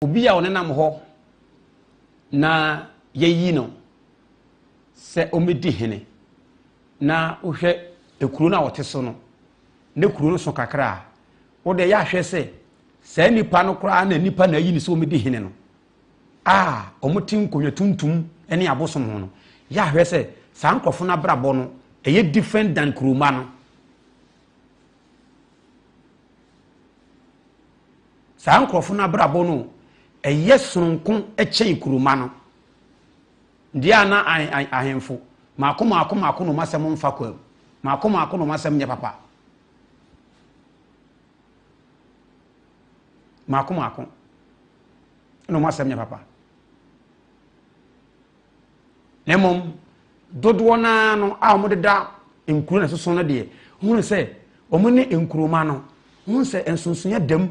Obi a ɔnenam hɔ na yɛayi no sɛ ɔmmɛdi hene, na wohwɛ ekuro no a ɔte so no, ne kuro no so kakra a, wode yɛ ahwɛ sɛ saa nipa no koraa na nipa na ayi no sɛ ɔmmɛdi hene no, a wɔte nkonnwa tuntum ne abosom ho no, yɛ ahwɛ sɛ saa nkurɔfo no abrabɔ no ɛyɛ different than kuroma no. Saa nkurɔfo no abrabɔ no ɛyɛ sononko kyɛn kuroma no. Deɛ a na ahemfo maako maako maako na wɔn asɛm mfa kwa mu, maako maako na wɔn asɛm nyɛ papa. Maako maako na wɔn asɛm nyɛ papa. Na mmom dodoɔ no ara no a wɔdeda nkuro na ɛsoso no deɛ, hunu sɛ wɔn ne nkuruma no, hunu sɛ nsonsonoeɛ da mu.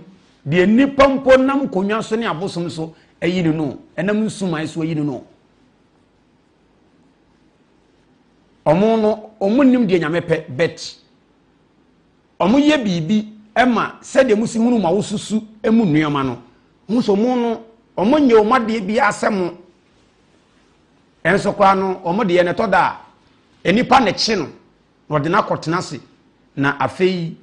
Deɛ nnipa mpo nam nkonnwa so ne abosom so ayi no no, ɛnam nsuman so ayi no no. Wɔn no, wɔn nim deɛ Nyame pɛ, but wɔn yɛ biribi ma sɛdeɛ mo si hunu ma wosusu mu nneɛma no, hunu sɛ wɔn no, wɔn nyɛ wɔn adeɛ biara sɛ mo. Nso koraa no, wɔn deɛ no ɛtɔ da a, nnipa na ɛkye no na wɔde no akɔtena ase, na afei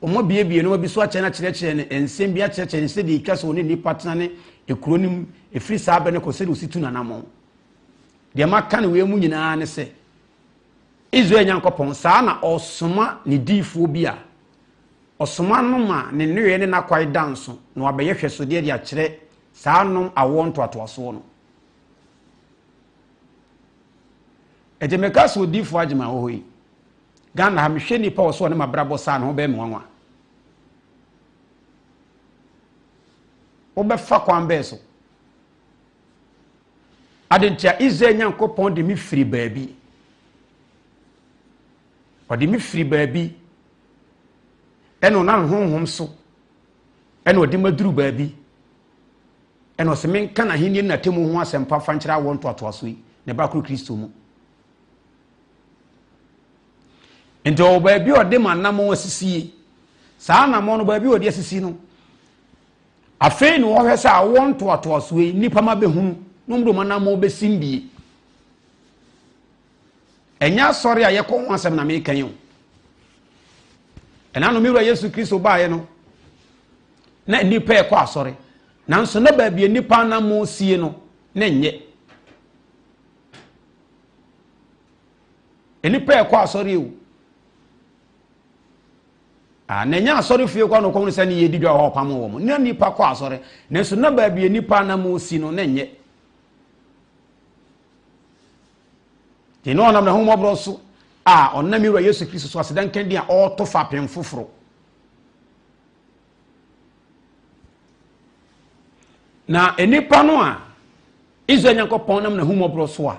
wɔabiebie nneɛma bi so akyerɛ no akyerɛkyerɛ no nsɛm bi akyerɛkyerɛ no sɛdeɛ ɛtwa sɛ ɔne nnipa tena ne ekuro no mu ɛfiri saa berɛ no kɔ sɛdeɛ ɔsi tu n'anammɔn. Deɛ maka no wei mu nyinaa ne sɛ, Israel Nyankopɔn saa na ɔsoma ne diyifoɔ bi a ɔsoma no ma ne nneyɔeɛ ne n'akwae da nso na wabɛyɛ hwɛsodeɛ de akyerɛ saa nom awoɔ ntoatoasoɔ no. Ɛti meka sɛ odiifoɔ Agyeman wɔ hɔ yi, Ghana ha mehwɛ nipa wɔ so ɔne mabrabɔ saa ne ho bɛyɛ me nwanwa. Wobɛfa kwan bɛɛ so. Ade nti a Israel Nyankopɔn de me firi baabi. Ɔde me firi baabi ɛna ɔnam honhom so ɛna ɔde maduru baabi. Ɛna ɔsɛ menka n'ahenni ne n'atemmu ho asɛmpa fa nkyerɛ awoɔ ntoatoaso yi, ne ba koro Kristo mu. Nti ɔwɔ baabi a ɔde m'anammɔn asisie. Saa anammɔn no baabi a ɔde asisi no, afei na wɔhwɛ sɛ awoɔ ntoatoasoɔ yi nnipa ma bɛhunu na wɔde wɔn anammɔn bɛsim bie. Ɛnyɛ asɔre a yɛkɔ ho asɛm na meka yi o. Ɛna no me wura Yesu Kristo baeɛ no, na nnipa ɛkɔ asɔre nanso na baabi a nnipa anammɔn sie no na nyɛ nnipa ɛkɔ asɔre o ah, na ɛnyɛ asɔre fie kɔ no kɔm no sɛ ne yɛdi dwa hɔ ɔpam wɔ mu na nnipa kɔ asɔre nanso na baabi a nnipa anammɔn si no na nyɛ nti na ɔnam n'ahummɔborɔ so a ɔnam wura Yesu Kristo so aseda nka din a ɔreto fapem foforɔ. Na nnipa no a Israel Nyankopɔn nam n'ahummɔborɔ so a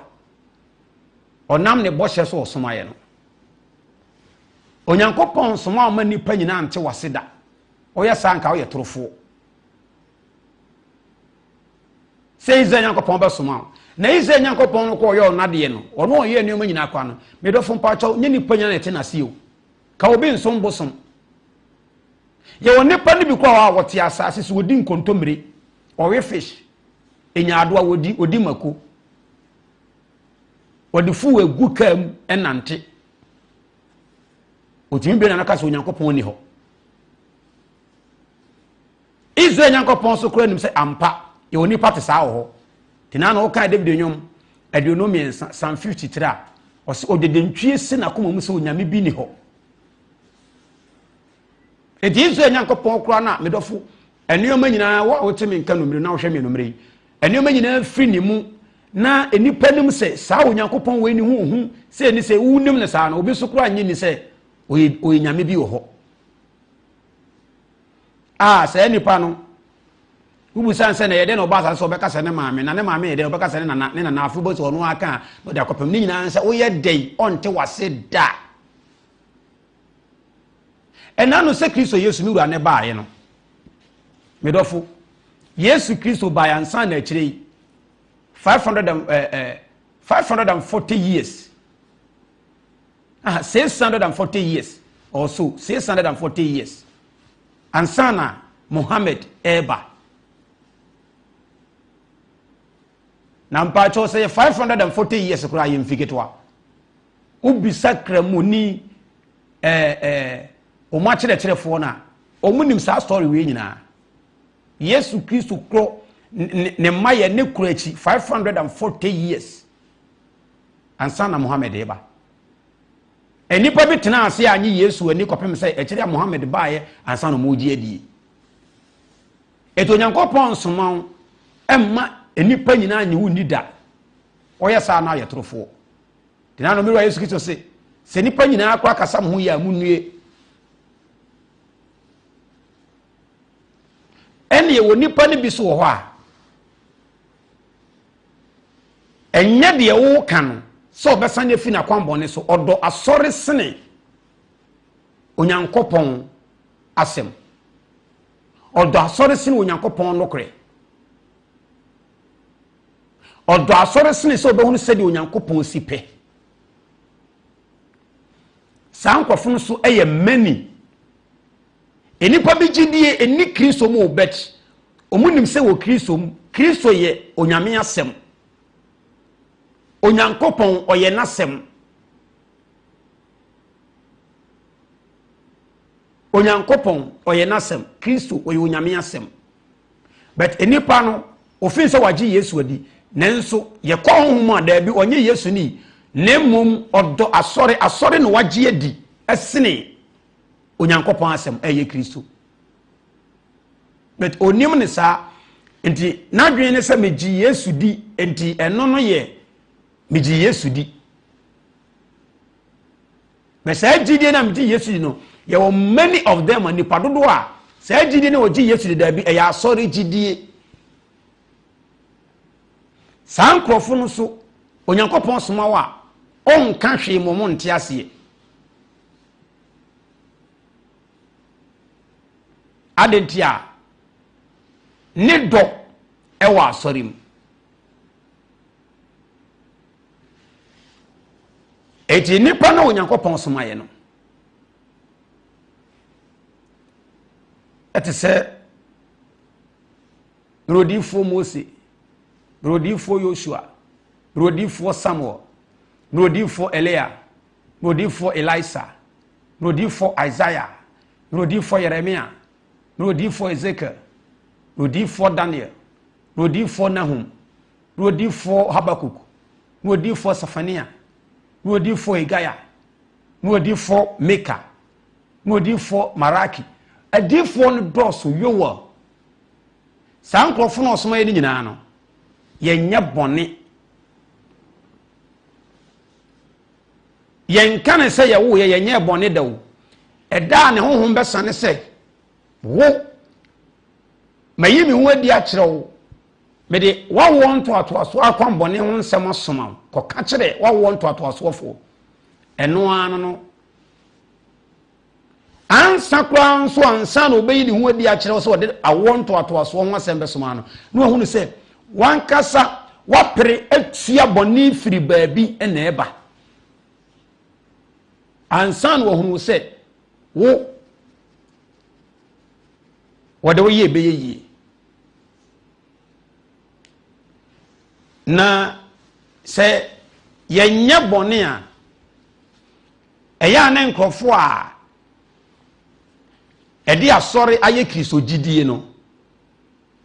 ɔnam ne bɔhyɛ so ɔsomaeɛ no, Onyankopɔn soma ɔma nnipa nyinaa nte wase da. Ɔyɛ saa nka ɔyɛ torofoɔ. Sɛ Israel Nyankopɔn bɛsoma wo. Na Israel Nyankopɔn no kɔ ɔyɛ ɔno adeɛ no, ɔno ɔyɛ nneɛma nyinaa kwa no. Medɔfo mpakyɛw, nyɛ nnipa nyinaa na ɛte n'ase o. Ka obi nsom bosom. Yɛwɔ nnipa no bi kɔ a wɔte asase so wɔdi nkontommire, wɔwe fish, nyaadoa wɔdi, wɔdi mako. Wɔde fuel gu kaa mu nante. Otumi bie n'ano ka sɛ Onyankopɔn nni hɔ. Israel Nyankopɔn so koraa nim sɛ ampa yɛwɔ nnipa te saa wɔ hɔ. Nti na na wokae David nnwom 53, Psalm 53 a, ɔsɛ ɔdedentwie si n'akoma mu sɛ onyame bi ni hɔ. Nti Israel Nyankopɔn koraa no a medɔfo nneɛma nyinaa wo a wote me nka numere na wohwɛ me numere yi nneɛma nyinaa firi ne mu na nnipa nim sɛ saa Onyankopɔn wei ne ho ohu sɛ ni sɛ wonim no saa no obi so koraa nye ni sɛ ɔyɛ ɔyɛ nyame bi wɔ hɔ a saa nipa no wobusa sɛ na ɛyɛ dɛn na ɔba asase sɛ ɔbɛka sɛ ne maame na ne maame yɛ dɛn ɔbɛka sɛ ne nana ne nana afei bɔ sɛ ɔno aka a na ɔde akɔpem ne nyinaa sɛ woyɛ dɛn ɔnte wase da. Ɛna no sɛ Kristo Yesu me wura ne baeɛ no, me dɔfo, Yesu Kristo baeɛ ansa na akyire yi 500 and, eh, eh, 540 years, ah, 640 years or so, 640 years ansa na Muhammad ɛreba. Na mpaakyɛw sɛ yɛ 540 years koraa yɛ mfi ketewa. Wobisa kramoni ɛɛ ɛɛ wɔn akyerɛkyerɛfoɔ no a, wɔn nim saa story wei nyinaa. Yesu Kristo korɔ ne mma yɛ ne korɔ akyi 540 years ansa na Muhammad reba. Nnipa bi tenaa ase a nye Yesu ani kɔpem sɛ akyiri a Muhammad baeɛ ansa na wɔregye adie. Enti Onyankopɔn nsoma wo mma nnipa nyinaa nye wo nni da. Ɔyɛ saa na ayɛ torofoɔ. Tena no mewura Yesu Kristo se, sɛ nnipa nyinaa kora kasa mo ho yie a monnue. Ɛne ɛwɔ nnipa no bi so wɔ hɔ a, ɛnyɛ deɛ woka no sɛ ɔbɛsan afi n'akwammɔne so. Ɔdɔ asɔre sene Onyankopɔn asɛm. Ɔdɔ asɔre sene Onyankopɔn nokorɛ. Ɔdɔ asɔre sene sɛ ɔbɛhunu sɛdeɛ Onyankopɔn si pɛ. Saa nkurɔfo no so yɛ many. Nnipa bi gyidie ɛnni Kristo mu but wɔn nim sɛ wɔ Kristo mu. Kristo yɛ Onyame asɛm. Onyankopɔn ɔyɛ n'asɛm. Onyankopɔn ɔyɛ n'asɛm. Kristo ɔyɛ Onyame asɛm. But nnipa no ofin sɛ wagye Yesu adi nanso yɛkɔ honhom mu a daabi ɔnyɛ Yesu ni na mmom ɔdɔ asɔre asɔre na wagye adi ɛsene Onyankopɔn asɛm ɛyɛ Kristo. But onim ne saa nti n'adwene ne sɛ megye Yesu di nti ɛno no yɛ megye Yesu di. But saa gyidie no a megye Yesu di no, yɛwɔ many of them a nipa dodoɔ a saa gyidie no wɔgye Yesu di daabi ɛyɛ asɔre gyidie. Saa nkurɔfo no so Onyankopɔn soma wo a ɔnka hwee ma ɔmo nte aseɛ. Adɛn nti a ne dɔ ɛwɔ asɔre mu. Eti nnipa no a Onyankopɔn somaeɛ no ɛte sɛ berɛodiyifoɔ Mose, berɛodiyifoɔ Yosua, berɛodiyifoɔ Samuel, berɛodiyifoɔ Elia, berɛodiyifoɔ Elisa, berɛodiyifoɔ Isaiah, berɛodiyifoɔ Yeremia, berɛodiyifoɔ Ezekiel, berɛodiyifoɔ Daniel, berɛodiyifoɔ Nahum, berɛodiyifoɔ Habakuk, ne odiyifoɔ Sefania, ne odiyifoɔ Hegaia, ne odiyifoɔ Mika, ne odiyifoɔ Maraki. Adiyifoɔ no dɔɔso, Yoel. Saa nkurɔfoɔ no ɔsoma yɛ no nyinaa no, yɛnyɛ bɔne. Yɛnka ne sɛ yɛwo yɛ yɛnyɛ bɔne da o. Ɛda a ne honhom bɛsane sɛ wo mayi me ho adi akyerɛ wo Mede w'awoɔ ntoatoasoɔ akwammɔne ho nsɛm asoma wo, kɔka kyerɛ w'awoɔ ntoatoasoɔfoɔ. Ɛno ara no no, ansa koraa nso ansa na ɔbɛyi ne ho adi akyerɛ wo sɛ ɔde awoɔ ntoatoasoɔ ho asɛm bɛsoma no, na wahunu sɛ wankasa wapere atua bɔne firi baabi na ɛba. Ansa na wahunu sɛ wo wɔde wo yɛ ɛbɛyɛ yie. Na sɛ yɛnyɛ bɔne a, ɛyɛ a ne nkurɔfoɔ a ɛde asɔre ayɛ Kristo gyidie no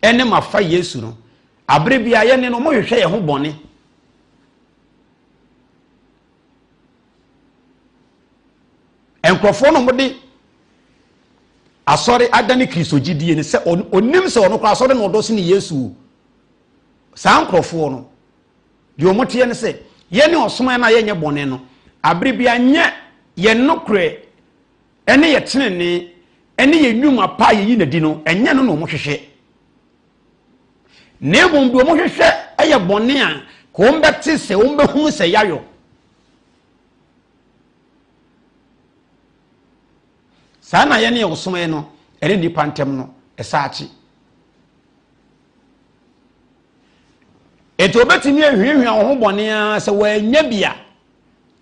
ɛne mafa Yesu no, abere bi a yɛne no wɔhwehwɛ yɛn ho bɔne. Nkurɔfoɔ no wɔde asɔre adane Kristo gyidie no sɛ ɔnim sɛ ɔno koraa asɔre na ɔdɔ sene Yesu. Saa nkurɔfoɔ no, deɛ wɔn teɛ ne sɛ yɛne ɔsom no a yɛnyɛ bɔne no, abere bi anyɛ yɛn nokorɛ ɛne yɛ tenene ɛne yɛn nnwuma pa a yɛyi n'adi no, ɛnyɛ no na wɔn hwehwɛ. Na mmom deɛ wɔn hwehwɛ yɛ bɔne a ka wɔn bɛte sɛ wɔn bɛhunu sɛ yayɔ. Saa na yɛne ɔsom yɛ no ɛne nnipa ntam no ɛsaakye. Enti obetumi ahwiahwia wo ho bɔne ara sɛ wɔanya bi a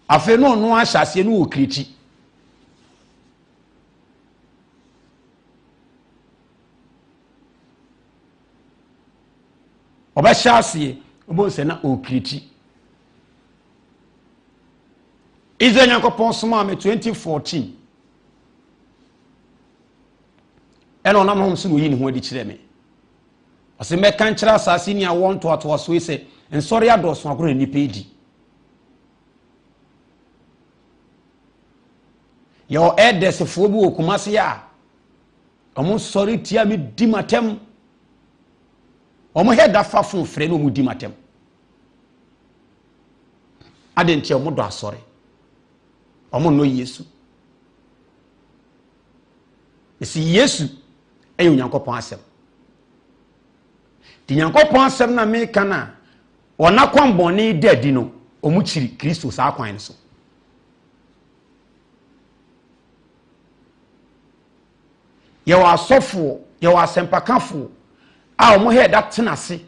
afei no ɔno ahyɛ aseɛ no wɔ kirikyi. Ɔbɛhyɛ aseɛ. Wobɛhu sɛ na ɔrekirikyi. Israel Nyankopɔn somaa me 2014 ɛna ɔnam honhom so na oyi ne ho adi kyerɛ me. Ɔsɛ mɛka nkyerɛ asase ni awoɔ ntoatoasoɔ yi sɛ nsɔre adɔɔso agorɔ na nnipa edi. Yɛwɔ ɛdɛsfoɔ bi wɔ Kumase a wɔn sɔre tia me di m'atɛm. Wɔn hɛ da fa fon frɛ na wɔn di m'atɛm. Adɛn nti a wɔn dɔ asɔre? Wɔn nnɔ Yesu. Ɛsi Yesu ɛyɛ Onyankopɔn asɛm. Nti Nyankopɔn asɛm na meka no a wɔn akwammɔne da adi no, wɔn kyiri Kristo saa kwan no so. Yɛwɔ asɔfoɔ, yɛwɔ asɛmpakafoɔ a wɔn hɛ da tena ase.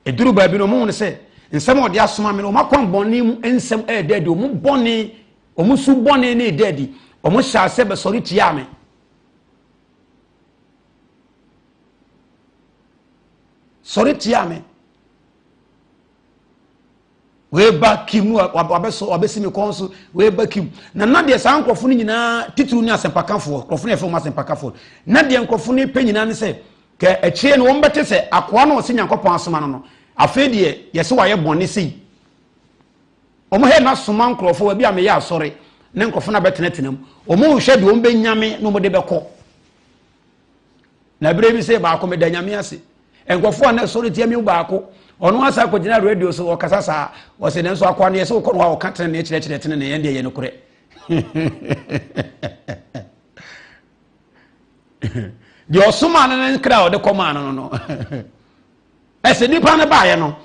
Ɛduru baabi no wɔn hu sɛ nsɛm a wɔde asoma me no wɔn akwammɔne mu nsɛm ɛreda adi, wɔn bɔne, wɔn su bɔne ne ɛda adi. Wɔn hyɛ ase bɛsɔre tia me. Sɔre tia me. Wei ba kim no wabɛsɔ wabɛsi me kɔn so wei ba kim na na deɛ saa nkurɔfo no nyinaa titiriw ne asɛmpakafoɔ nkurɔfo no yɛfrɛ wɔn asɛmpakafoɔ na deɛ nkurɔfo no pɛ nyinaa ne sɛ kɛ akyire no wɔn bɛte sɛ akoa no ɔsɛ Nyankopɔn asoma no no afei deɛ yɛsɛ wayɛ bɔne sei wɔn hɛ na soma nkurɔfoɔ baabi a meyɛ asɔre ne nkurɔfo no abɛtenatena mu wɔn rehwɛ deɛ wɔn bɛnyame na wɔn de bɛkɔ. Na berɛ bi sɛ baako meda Nyame ase. Nkurɔfoɔ a na ɛsɔre tia me mu baako, ɔno asa akɔgyina radio so ɔkasa saa, ɔsɛ nanso akoa no yɛ sɛ wokɔ no hɔ a ɔka tenenee kyerɛkyerɛ tenenee, ɛndeɛ yɛ nokorɛ. Deɛ ɔsomaa no ne nkra a ɔde kɔmaa no no ɛsɛ nipa no baeɛ no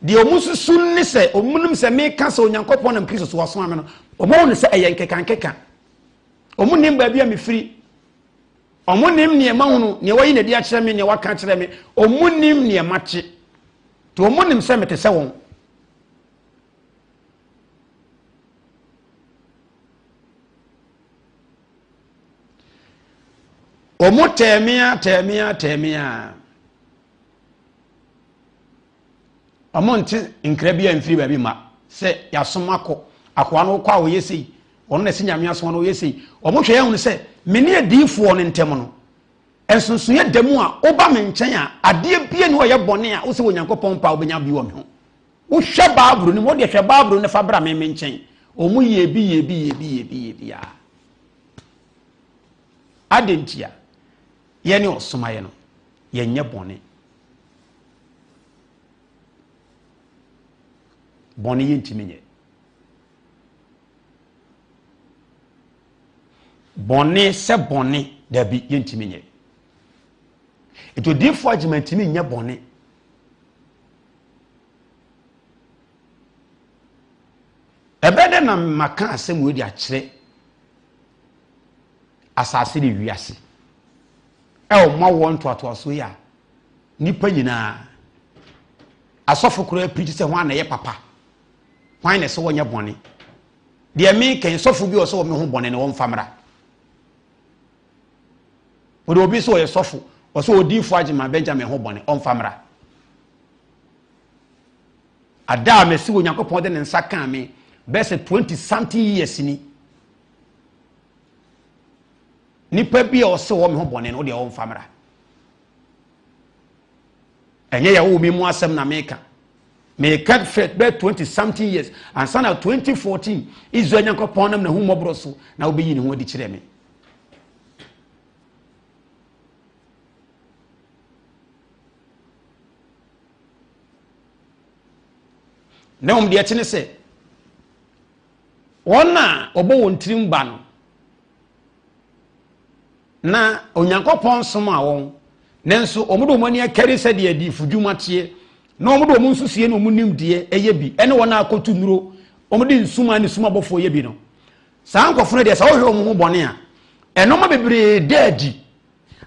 deɛ ɔmo susu ne sɛ ɔmo nim sɛ meka sɛ Onyankopɔn nam Kristo so wasoma me no, ɔmo hu no sɛ ɛyɛ nkekankeka. Ɔmo nim baabi a mefiri. Wɔnnim neɛ mahunu, neɛ wayi n'adi akyerɛ me, neɛ waka akyerɛ me. Wɔnnim neɛ mate. Nti wɔnnim sɛ mete sɛ wɔn. Wɔn tɛɛ me a, tɛɛ me a, tɛɛ me a. Wɔn nte nkra bi a mfiri baabi ma sɛ yɛasom akɔ. Akoa no kɔ a ɔyɛ sei. Ɔno na ɛsɛ Nyame asoma no ɔyɛ sei. Wɔn hwɛ yɛn hunu sɛ me ne adiyifoɔ no ntam no, nsonsonoeɛ da mu a woba me nkyɛn a, adeɛ bia ni hɔ a ɛyɛ bɔne a wosɛ Onyankopɔn mpa a wobɛnya bi wɔ me ho. Wohwɛ Bible no mu, wodeɛ hwɛ Bible no fa bra me me nkyɛn. Wɔn yɛ bi yɛ bi yɛ bi yɛ bi yɛ bi a. Adɛn ntia? Yɛne ɔsomayɛ no, yɛnyɛ bɔne. Bɔne yɛntumi nyɛ. Bɔne sɛ bɔne, dabi, yɛntumi nyɛ. Nti odiyifoɔ agyima ntumi nyɛ bɔne. Ɛbɛyɛ dɛ na maka asɛm wei de akyerɛ asase ne wiase ɛwɔ mo awoɔ ntoatoasoɔ yi a nnipa nyinaa asɔfo koraa pirikyi sɛ ho ana ɛyɛ papa. Hwan na ɛsɛ wɔnyɛ bɔne? Deɛ meka yi, sɔfo bi a ɔsɛ wɔ me ho bɔne no, wɔmfa mmra. Wɔde obi sɛ ɔyɛ sɔfo, ɔsɛ odiifo Agyeman Benjamin ho bɔne, ɔmfa mmra. Ada a mesi Onyankopɔn de ne nsa kaa me bɛyɛ sɛ 20 something years ni. Nipa bi a ɔsɛ wɔ me ho bɔne no, wodeɛ ɔmfa mmra. Ɛnyɛ yɛ wo me mu asɛm na meka. Meka fɛ bɛyɛ 20 something years ansa na 2014 Israel Nyankopɔn nam n'ahummɔborɔ so na wobɛyi ne ho adi kyerɛ me. Na mmom deɛ ɛte ne sɛ wɔn a wɔbɔ wɔn tirim ba no Na Onyankopɔn somaa wɔn, nanso wɔde wɔn ani akari sɛdeɛ adiyifodwuma teɛ, na wɔde wɔn nsusuiɛ ne wɔn nimdeɛ yɛ bi, ɛne wɔn a akɔtu nnuro, wɔde nsuma ne sum abɔfoɔ yɛ bi no. Saa nkurɔfoɔ no deɛ, sɛ wohwɛ wɔn ho bɔne a, ɛnɔma bebree da adi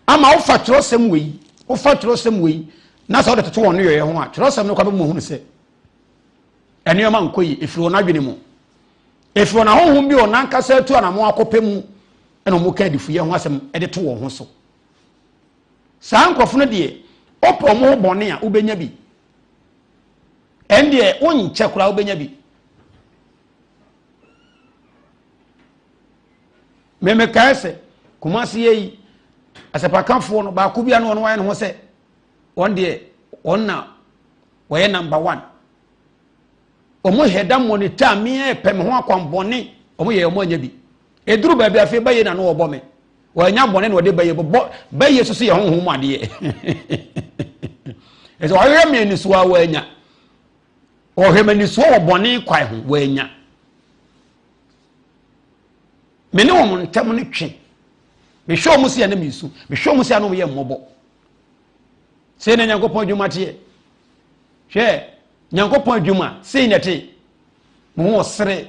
ama wofa twerɛsɛm wei, wofa twerɛsɛm wei, na sɛ wode toto wɔn nneyɔeɛ ho a, twerɛsɛm no kɔ bɛma wɔhunu sɛ nneɛma nkɔ yie, ɛfiri wɔn adwene mu, ɛfiri wɔn ahonhom bi a wɔn ankasa atu anamɔ akɔpɛ mu ɛna wɔka adifuyɛ ho asɛm de to wɔn ho so. Saa nkurɔfo no deɛ, wopɛ wɔn ho bɔne a, wobɛnya bi. Ɛndeɛ wonkyɛ koraa wobɛnya bi. Memekae sɛ Kumasi yɛ yi asɛpakafoɔ no baako bi a na ɔno wayɛ ne ho sɛ wɔn deɛ wɔn na wɔyɛ number one. Wɔn hɛda monitor me pɛ me ho akwanbɔne wɔn yɛ wɔn anya bi. Eduru baabi afei bɛyɛ na no wɔbɔ me. Wɔanya bɔne na wɔde bɛyɛ bɔ bɛyɛ soso yɛ honhom mu adeɛ. Ɛsɛ ɔhwehwɛ me anisoɔ a wɔanya. Ɔhwɛ me anisoɔ wɔ bɔne kwan ho wɔanya. Me ne wɔn ntam no twe. Mehwɛ wɔn si a na mesu. Mehwɛ wɔn si a na wɔyɛ mmɔbɔ. Sei na Nyankopɔn adwuma teɛ. Hwɛ, Nyankopɔn adwuma, sei na ɛte. Mo ho ɔsere.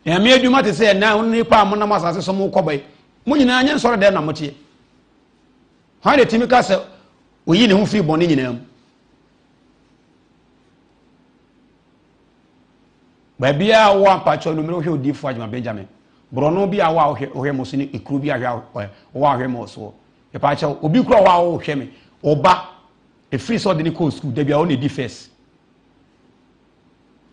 Nyame adwuma te sɛ ɛnna nnipa a monam asase so mokɔ ba yi. Mo nyinaa nyɛ nsɔre dɛm na moteɛ. Hwan na ɛtumi ka sɛ oyi ne ho firi bɔne nyinaa mu? Baabiara a wowɔ ampakyɛw no mmerɛ wohwɛ odiyifoɔ Agyema Benjamin borɔno bi a wɔ a wohwɛ wohwɛ mo so ne ekuro bi a hwɛ wɔ a wohwɛ mo soɔ mepakyɛw obi kura wɔ a wohwɛ me ɔba efiri sɛ ɔde ne kɔɔ sukuu dabi a ɔna edi first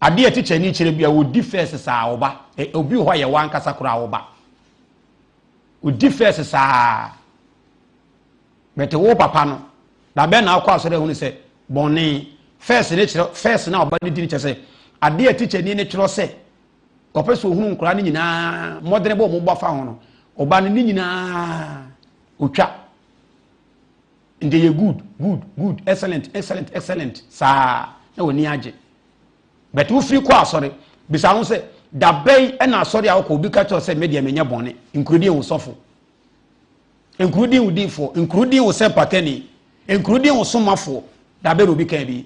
adeɛ tikya ni kyerɛ bi a ɔdi first saa ɔba obi wɔ hɔ a yɛ wɔ ankasa koraa ɔba ɔdi first saa. But wo papa no, da bɛn na akɔ asɔre ahunu sɛ bɔne? First ne kyerɛ first na ɔba ne di ne kyerɛ sɛ adeɛ a tikyani ne twerɛ sɛ ɔpɛ sɛ ohunu nkwadaa no nyinaa mmɔdene bɔ wɔn bɔ afa ho no, ɔba no ne nyinaa otwa. Nti yɛ good good good excellent excellent excellent saa na wɔn ani agye. But wofiri kɔ asɔre bisa ho sɛ da bɛn ɛna asɔre a wokɔ obi ka kyerɛ sɛ me deɛ menyɛ bɔne nkurodi wo sɔfo. Nkurudin wo difoɔ, nkurudin wo sɛmpakani, nkurudin wo somafoɔ. Da bɛn na obi kan bi?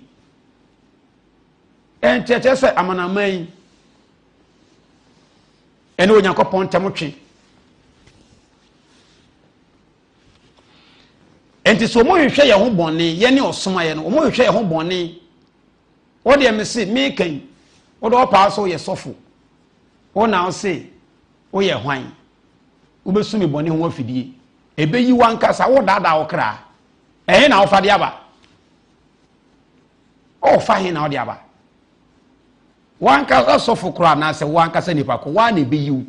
Ɛnkyɛkyɛ sɛ amanaman yi ɛne Onyankopɔn ntam twe. Nti sɛ wɔn hwehwɛ yɛn ho bɔne, yɛne ɔsomayɛ no, wɔn hwehwɛ yɛn ho bɔne. Wɔn deɛ mese meka yi, wɔde ɔpaa so yɛ sɔfo. Wɔn na ɔse woyɛ hwan? Wobɛsu me bɔne ho afidie. Ɛbɛyi w'ankasa, wodaadaa wo kra. Ɛhe na wofa de aba? Ɔfa he na wode aba? W'ankasa sɔfo koraa anaasɛ w'ankasa nipa ko, woa na ɛbɛyi wo.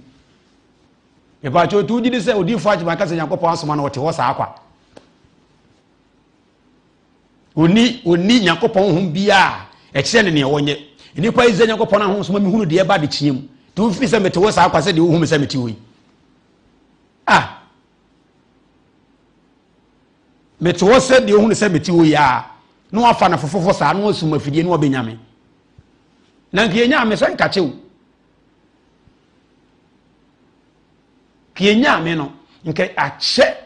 Mepakyɛ otu wogye di sɛ odiyifoɔ agyema ka sɛ Nyankopɔn asoma no ɔte hɔ saa kwa. Ɔni ɔni Nyankopɔn honhom biara a ɛkyerɛ no nea ɔnyɛ. Nnipa yi sɛ Nyankopɔn ahonhom soma mehunu deɛ ɛba adekyeɛ mu. Nti wofiri sɛ mete hɔ saa kwa sɛ deɛ wohu me sɛ mete hɔ yi. Ah! Mete hɔ sɛ deɛ wohunu sɛ mete hɔ yi a na wafa no fofofo saa na wasum afidie na wabɛnya me. Na nka yɛnyaa me sɛ nkakye o. Ka yɛnyaa me no nka akyɛ.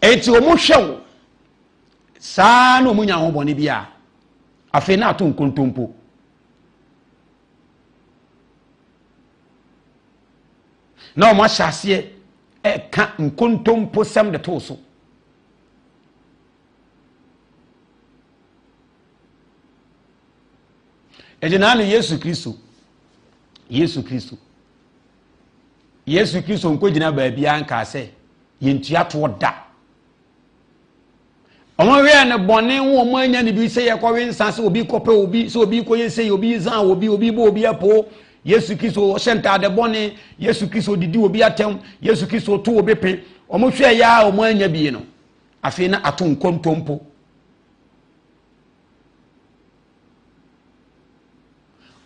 Enti wɔn hwɛ wo saa na wɔn nya ho bɔne bi a, afei na ato nkontompo. Na wɔn ahyɛ aseɛ ɛka nkontompo sɛm de too so. Ɛgyina no Yesu Kristo. Yesu Kristo. Yesu Kristo nkɔgyina baabiara nkaa sɛ yɛntua toɔ da. Wɔn wɛɛ no bɔne ho wɔn anya ne bi sɛ yɛkɔwe nsa sɛ obi kɔpɛ obi sɛ obi kɔyɛ sɛ obi zan obi obi bɔ obi apo. Yesu Kristo ɔhyɛ ntaade bɔne. Yesu Kristo didi obi atɛm. Yesu Kristo to obi pe. Wɔn hwɛ ya a wɔn anya bi no. Afei na ato nkontompo.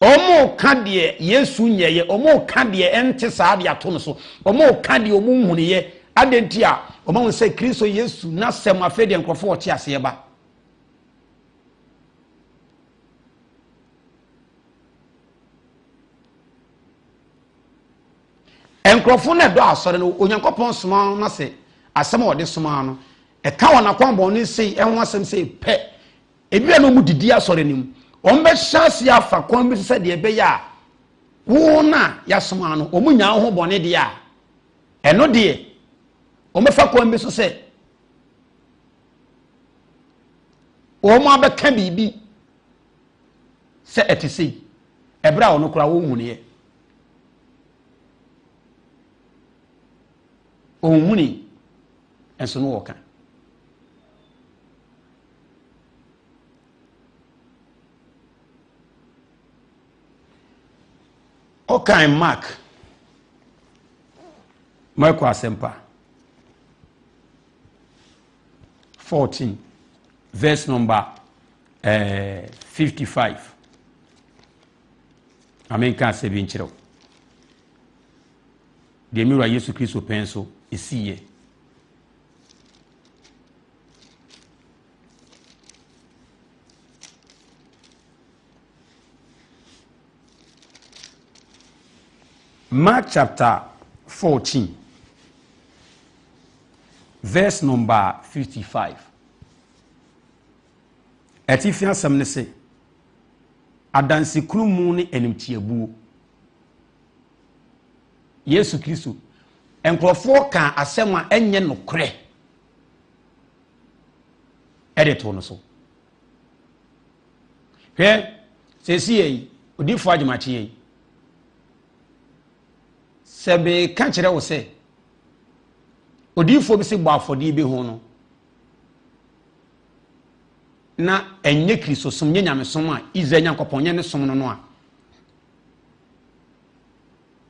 Wɔreka deɛ Yesu nyɛeɛ, wɔreka deɛ ɛnte saa de ato no so, wɔreka deɛ wɔn nhunuiɛ. Adɛn nti a wɔahu sɛ Kristo Yesu n'asɛm afei deɛ nkurɔfoɔ wɔte aseɛ ba. Nkurɔfoɔ no ɛdɔ asɔre no, Onyankopɔn soma no sɛ asɛm a ɔde soma no, ɛka wɔn akwammɔne sei ɛho asɛm sei pɛ. Ebi a na wɔn didi asɔre no mu. Wɔn bɛhyɛ aseɛ afa kwan bi so sɛ deɛ ɛbɛyɛ a wo na yɛasoma no, wɔn nya wo ho bɔne deɛ a, ɛno deɛ wɔn bɛfa kwan bi so sɛ wɔn abɛka biribi sɛ ɛte sei, ɛberɛ a wɔn koraa wɔnhunuiɛ. Ɔnhuni nso no wɔka. Ɔkan Mark, Marko Asɛmpa 14 verse number eh, 55. Ame nka asɛ bi nkyerɛ wo. Deɛ me wura Yesu Kristo pɛn so ɛsiiɛ. Mark chapter 14, verse number 55. Atifi asɛm ne se, adansekunu ne animtiabuo. Yesu Kristo, nkurɔfoɔ kaa asɛm a ɛnyɛ nokorɛ ɛde too no so. Hwɛ, seesei yi, odiyifoɔ agyemakyeɛ yi, sɛ meka kyerɛ wo sɛ odiyifoɔ bi se bɔ afɔdeɛ bi ho no, na ɛnyɛ Kristosom, nyɛ nyamesom a Israel Nyankopɔn nyɛ ne som no no a,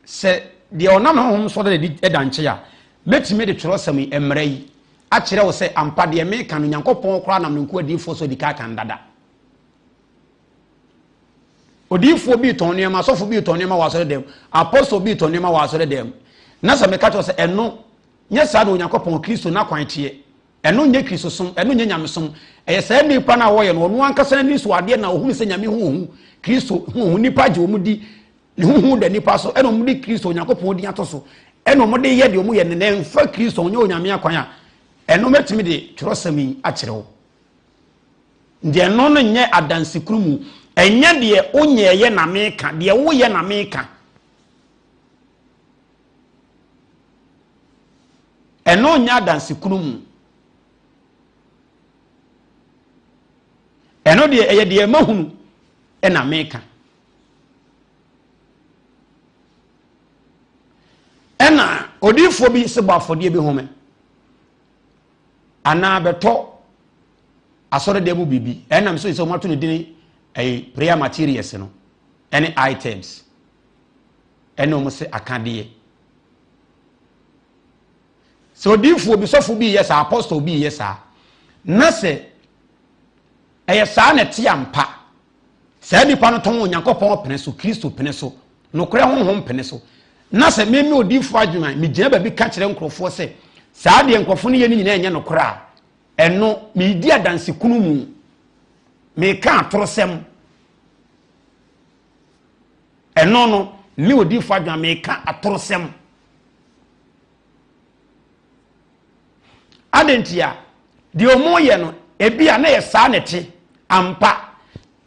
sɛ deɛ ɔnam ne honhom so da n'adi da nkyɛn a, mɛtumi de twerɛsɛm yi, mmara yi, akyerɛ wo sɛ ampa deɛ meka no, Nyankopɔn koraa nam ne nkoa adiyifoɔ so adi kan aka no dada. Odiyifoɔ bi retɔn nneɛma, asɔfo bi retɔn nneɛma wɔ asɔre dɛm, apɔstol bi retɔn nneɛma wɔ asɔre dɛm. Na sɛ meka kyerɛ wo sɛ ɛno nyɛ saa na Onyankopɔn Kristo n'akwan teɛ, ɛno nyɛ Kristosom, ɛno nyɛ nyamesom, ɛyɛ saa nnipa no a wɔyɛ no, ɔno ankasa n'ani so adeɛ na ɔhunu sɛ Nyame ho ohu, Kristo ho ohu, nnipa gye wɔn di, Ne ho hu da nnipa so, ɛna wɔde Kristo Onyankopɔn din ato so, ɛna wɔde yɛ deɛ wɔyɛ no, na ɛmfa Kristo nyɛ Onyame akwan a, ɛno mɛtumi de twerɛsɛm yi akyerɛ wo. Deɛ ɛno no nyɛ adansekuru mu, ɛnyɛ deɛ wonyɛɛyɛ na meka, deɛ woyɛ na meka. Ɛno nyɛ adansekuru mu. Ɛno deɛ ɛyɛ deɛ mahunu ɛna meka. Ɛna odiyifoɔ bi sɛ bɔ afɔdeɛ bi home anaa bɛtɔ asɔredan mu biribi ɛnam so sɛ wɔato ne din ɛyɛ prayer materials no ɛne items ɛne wɔn sɛ akadeɛ sɛ odiyifoɔ bi sɔfo bi yɛ saa apostle bi yɛ saa na sɛ ɛyɛ saa na ɛte ampa Saa nipa no tɔn Onyankopɔn pene so, Kristo pene so, nokorɛ honhom pene so. Na sɛ me me odiyifoɔ adwuma, megyina baabi ka kyerɛ nkurɔfoɔ sɛ saa deɛ nkurɔfoɔ no yɛ no nyinaa nyɛ nokorɛ a, ɛno meredi adansekunu mu. Meka atorosɛm. Ɛno no, me odiyifoɔ adwuma meka atorosɛm. Adɛn ntia? Deɛ wɔyɛ no, ebia na ɛyɛ saa na ɛte ampa.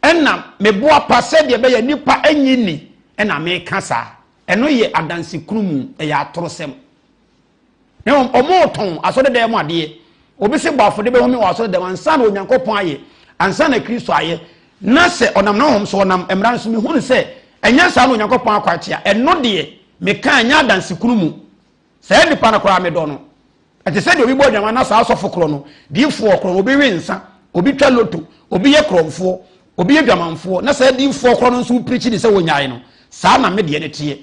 Ɛna meboa pa sɛdeɛ ɛbɛyɛ nnipa nnye nni ɛna meka saa. Ɛno yɛ adansekunu mu, ɛyɛ atorosɛm. Na mmom wɔretɔn asɔredan mu adeɛ. Obi se bɔ afɔdeɛ bɛhome wɔ asɔredan mu ansa na Onyankopɔn ayɛ, ansa na Kristo ayɛ. Na sɛ ɔnam n'ahonhom so, ɔnam mmara no so, mehunu sɛ ɛnyɛ saa na Onyankopɔn akwakyea. Ɛno deɛ, meka ɛnyɛ adansekunu mu. Saa nipa no koraa medɔ no. Ɛte sɛ deɛ obi bɔ adwaman na saa asɔfo korɔ no, diifoɔ korɔ no, obi we nsa, obi twa loto, obi yɛ korɔmfoɔ, obi yɛ dwamanfoɔ, na saa diifoɔ korɔ no nso pirikyi ne sɛ wɔnyae no. Saa na me deɛ no teɛ.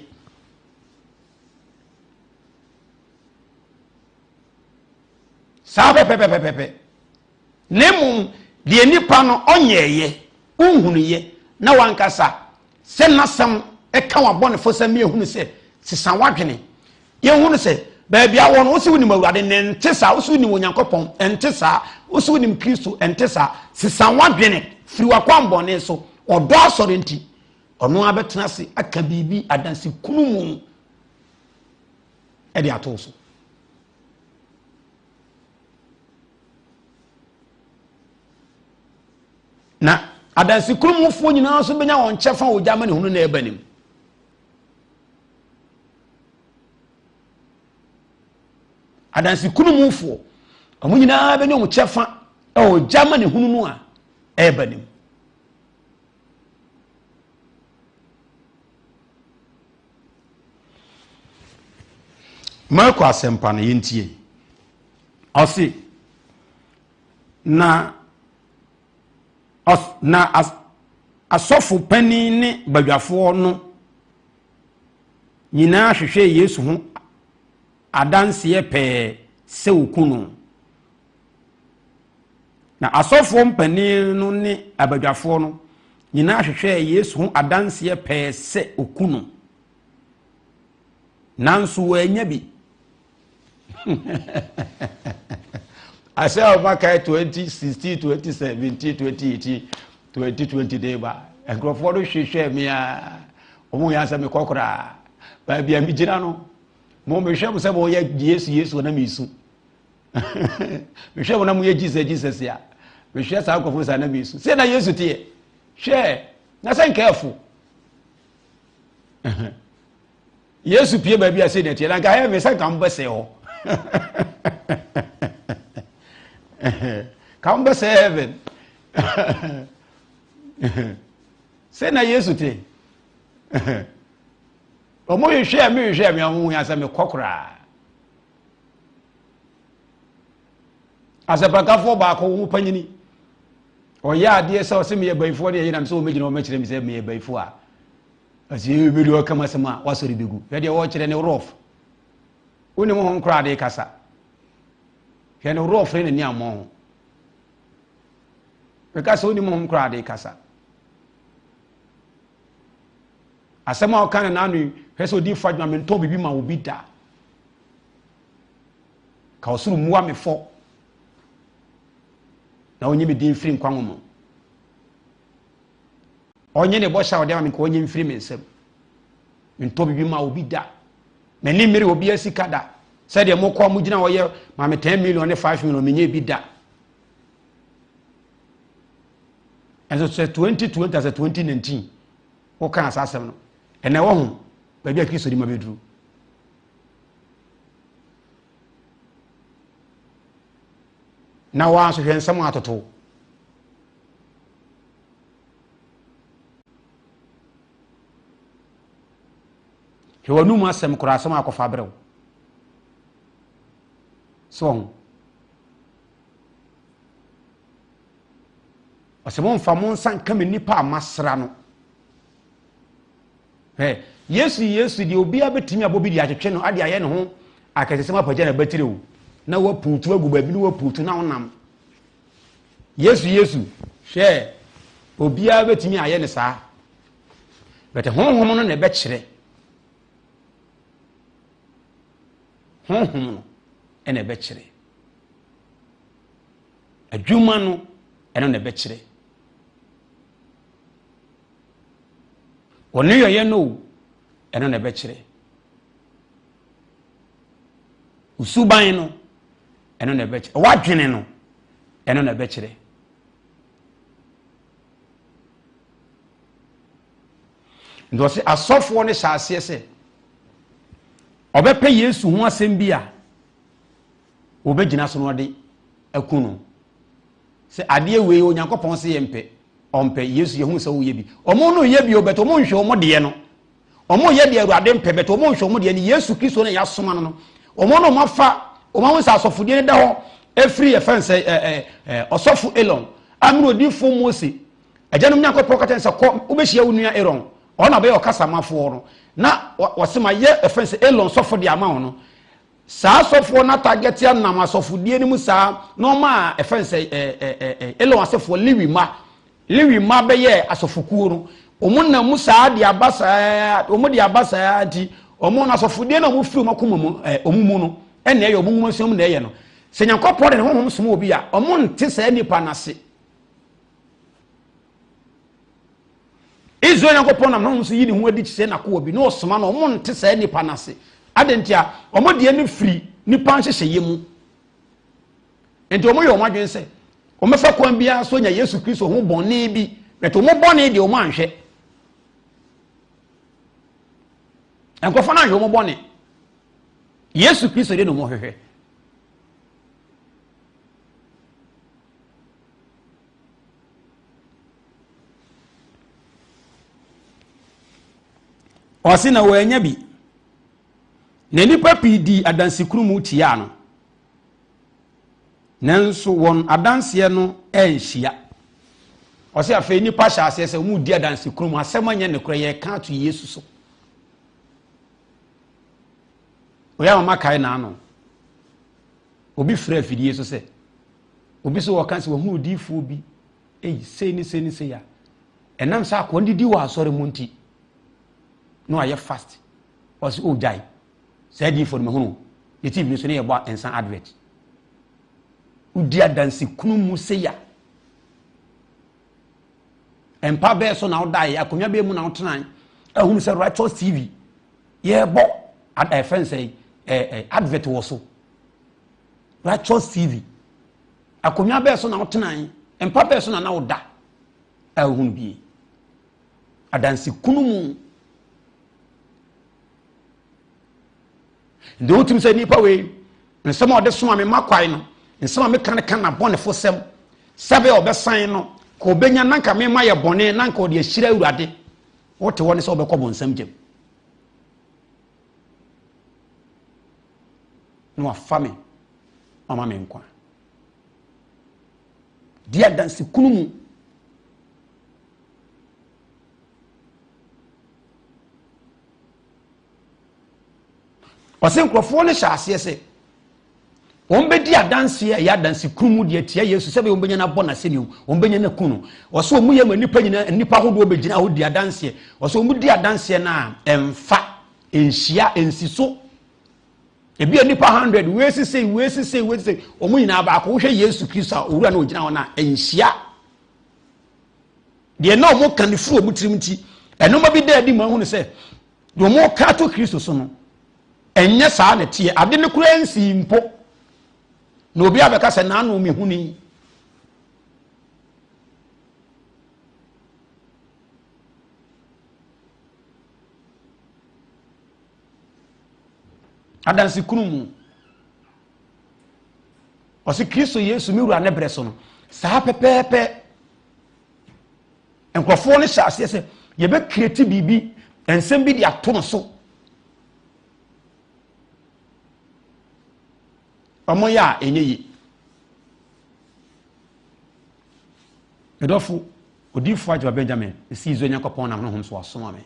Saa pɛpɛpɛpɛpɛ. Na mmom deɛ nipa no ɔnyɛɛyɛ, wonhunuiɛ, na wankasa sɛ n'asɛm ka w'abɔnefosɛm ma yɛhunu sɛ sesa w'adwene. Yɛhunu sɛ baabi a wɔ no, wose wonim Awurade, na ɛnte saa, wose wonim Onyankopɔn, ɛnte saa, wose wonim Kristo, ɛnte saa. Sesa w'adwene firi w'akwammɔne so. Ɔdɔ asɔre nti, ɔno ara bɛtena ase aka biribi adansekunu mu de ato so. Na adansekuro mufoɔ nyinaa nso bɛnya wɔn kyɛfa wɔ ogya amanehunu na ɛba nim. Adansekuro mufoɔ wɔn nyinaa bɛnya wɔn kyɛfa wɔ ogya amanehunu no a ɛreba nim. Marko asɛmpa no yɛntie. Ɔse, na ɔs na as asɔfo panin ne badwafoɔ no nyinaa hwehwɛɛ Yesu ho adanseɛ pɛɛ sɛ wɔku no. Na asɔfoɔ mpanin no ne abadwafoɔ no nyinaa hwehwɛɛ Yesu ho adanseɛ pɛɛ sɛ ɔku no. Nanso wɔannya bi. Asɛ a wɔma kae 2016, 2017, 2018, 2020 de ba. Nkurɔfoɔ no hwehwɛɛ me a, wɔn yɛ asɛ mekɔ koraa. Baabi a megyina no, mo mehwɛ mo sɛ moyɛ Yesu Yesu na mesu. Mehwɛ mo na moyɛ Jesus Jesus a, mehwɛ saa nkurɔfoɔ saa na mesu. Sɛ na Yesu teɛ, hwɛ, na sɛ nkaɛfo. Yesu pie baabi a sɛ na ɛteɛ na nka heaven sɛ nka mobɛsɛe hɔ. Ka mobɛsɛe heaven. Sɛ na Yesu te. Ɔmo hwehwɛ me hwehwɛ me ɔmo hu asɛ mekɔ koraa. Asɛmpakafoɔ baako wo panyini ɔyɛ adeɛ sɛ ɔsɛ meyɛ bayifoɔ ne ɛyɛ nam sɛ ɔmɛgyina ɔmɛkyerɛ me sɛ meyɛ bayifoɔ a ɔsɛ yɛ mɛdi ɔka mu asɛm a wasɔre bɛgu hwɛ deɛ wɔkyerɛ ne rɔf wonim ho koraa de kasa hwɛ ne rɔf ne n'ani ammɔ ho meka sɛ wonim ho koraa de kasa asɛm a ɔka ne n'ano yi hwɛ sɛ ɔdi fa dwuma mentɔn biribi ma obi da ka ɔsoro mmua me fɔ na ɔnyi me din mfiri nkwa nwoma ɔnye ne bɔhyɛ a ɔde ama me nka ɔnye mfiri me nsam mentɔ biribi ma obi da m'ani mmere obi asika da sɛdeɛ mokɔ mogyina hɔ yɛ ma me 10 million ne 5 million menyɛ bi da ɛnso sɛ 2020 asɛ 2019 wokaa saa asɛm no ɛnɛ wɔ ho baabi a kristo de ma bɛduru na waa nso hwɛ nsɛm atoto hwɛ w'anum asɛm koraa asɛm akɔfa berɛw so ɔho ɔsɛ momfa mo nsa nka me nipa a masra no Hwɛ, Yesu Yesu deɛ obiara bɛtumi abɔ bi de atwetwe no ade ayɛ ne ho akɛsesɛm apagya na batiri o na wapuutu agu baabi na wapuutu na wonam. Yesu Yesu, hwɛ, obiara bɛtumi ayɛ ne saa. Bɛtɛ honhom no na ɛbɛkyerɛ. Honhom no na ɛbɛkyerɛ. Adwuma no ɛno na ɛbɛkyerɛ. Wɔn nneyɔeɛ no o, ɛno na ɛbɛkyerɛ. Wo suban no, ɛno na ɛbɛkyerɛ. W'adwene no, ɛno na ɛbɛkyerɛ. Nti ɔse asɔfoɔ no hyɛ aseɛ sɛ ɔbɛpɛ Yesu ho asɛm bi a wɔbɛgyina so na ɔde aku no. Sɛ adeɛ wei Onyankopɔn se yɛmpɛ, ɔmpɛ. Yesu yɛhunu sɛ woyɛ bi. Ɔmo no yɛ bi o, but ɔmo nhwɛ ɔmo deɛ no. Ɔmo yɛ deɛ Awurade mpɛ, but ɔmo nhwɛ ɔmo deɛ no. Yesu Kristo no yɛasoma no no. Ɔmo no ɔmo afa, ɔmo ahu sɛ asɔfodie no da hɔ efiri yɛfɛn sɛ ɛ ɛ ɔsɔfo Elon, amene odiifoɔ Mose. Agyanom Nyankopɔn ka kyerɛ sɛ kɔ, wobɛhyia wo nua Aaron, ɔno na ɔbɛyɛ ɔkasamafoɔ no. Na wɔse ma yɛ ɛfɛn sɛ Elon sɔfo de ama wo no. Saa asɔfoɔ no atagɛtea nam asɔfodie no mu saa na ɔma a ɛfɛ no sɛ ɛɛ Elon asefoɔ Lewi mma Lewi mma bɛyɛɛ asɔfokuo no wɔn nam mu saa de aba saa wɔn de aba saa nti wɔn no asɔfodie no a wɔn firi wɔn akoma mu ɛɛ wɔn mu no ɛna ɛyɛ wɔn nwoma sua mu na ɛyɛ no sɛ Nyankopɔn de ne honhom som obi a wɔn nte saa nipa no ase. Israel Nyankopɔn nam honhom so yi ne ho adi kyerɛ n'akoa bi na ɔsoma no, wɔn nte saa nipa no ase. Adɛn nti a? Wɔn deɛ no firi nipa nhyehyɛeɛ mu. Nti wɔn yɛ wɔn adwene sɛ wɔbɛfa kwan biara so anya Yesu Kristo ho bɔne bi, but wɔn bɔne deɛ wɔn anhwɛ. Nkurɔfoɔ no anhwɛ wɔn bɔne. Yesu Kristo deɛ na wɔn hwehwɛ. Ɔse na wɔanya bi. Na nnipa pii dii adansekurumu tiaa no, nanso wɔn adanseɛ no anhyia. Ɔsɛ afei nnipa hyɛ aseɛ sɛ wɔn di adansekurumu, asɛm anyɛ nokorɛ, yɛreka ato Yesu so. Oyɛ ama makae n'ano. Obi frɛ afidie so sɛ, obi so wɔka sɛ wɔhunu odiyifoɔ bi, ei, sei ne sei ne sei a, ɛnam sɛ akoa no didi wɔ asɔre mu nti, na wayɛ fast. Ɔse, oh gyae, saa diyifoɔ no mahunu ne TV no so ne yɛbɔ nsa advert. Wodi adanse kunu mu sei a, mpa bɛɛ so na wodaeɛ, akonnwa bɛɛ mu na wotenae, ahunu sɛ Righteous TV yɛbɔ ɛfɛn sɛ ɛɛ advert wɔ so. Righteous TV akonnwa bɛɛ so na wotenae, mpa bɛɛ so na na woda a wohunu bie. Adanse kunu mu. Nti wotumi sɛ nipa wei nsɛm a ɔde soma me ma kwae no nsɛm a meka no ka n'abɔnefo sɛm sɛbɛ ɔbɛsan no ka ɔbɛnya na nka mema yɛ bɔne na nka ɔde ahyira awurade wote hɔ ne sɛ wobɛkɔ bonsam gyam na wafa me ɔma me nkwa di adanse kunu mu Ɔse nkurɔfoɔ no hyɛ aseɛ sɛ wɔn bɛdi adanseɛ a ɛyɛ adanse kunu mu deɛ tia Yesu sɛ bɛyɛ wɔn bɛnya no abɔ n'asɛnniam wɔn bɛnya no aku no. Ɔse wɔn yɛ ma nnipa nyinaa nnipa ahodoɔ bɛgyina hɔ di adanseɛ. Ɔse wɔn di adanseɛ no a ɛmfa nhyia nsi so. Ebi a nnipa 100 wei sisei wei sisei wei sisei wɔn nyinaa baako wohwɛ Yesu Kristo a owura no ogyina hɔ no a ɛnhyia. Deɛ na wɔn ka no firi wɔn tirim nti ɛnoma bi da adi ma ahunu sɛ Deɛ wɔreka ato Kristo so no, ɛnyɛ saa na ɛteɛ. Ade no koraa nsii mpo. Na obi abɛka sɛ n'ano mehuni. Adanse kunu mu. Ɔse Kristo Yesu me wura ne berɛ so no, saa pɛpɛɛpɛ. Nkurɔfoɔ no hyɛ aseɛ sɛ yɛbɛkreti biribi, nsɛm bi de ato no so. Wɔyɛ a ɛnyɛ yie. Medɔfo, odiyifoɔ Agyewa Benjamin, ɛsi Israel Nyankopɔn nam honhom so asoma me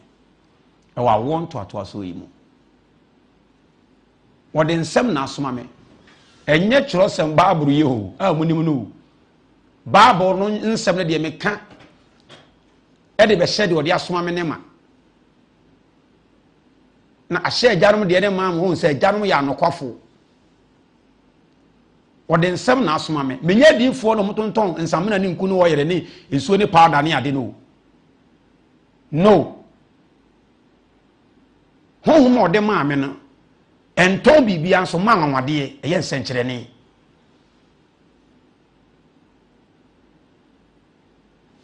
ɛwɔ awoɔ ntoatoasoɔ yi mu. Wɔde nsɛm na asoma me. Ɛnyɛ kyerɛsɛm Bible yi o, a munim no o. Bible no nsɛm no deɛ meka de bɛhyɛ deɛ ɔde asoma me ne ma. Na ahyɛ agyanom deɛ ne maa mo sɛ agyanom yɛ anokwafo. Wɔde nsɛm na asoma me. Menyɛ adiifoɔ na wɔtontɔn nsamena ne nku ne ɔyere ne nsuo ne powder ne ade no. No. Honhom a ɔde maa me no, ɛntɔn biribiara nso ma anwanwadeɛ, ɛyɛ nsɛnkyerɛnne.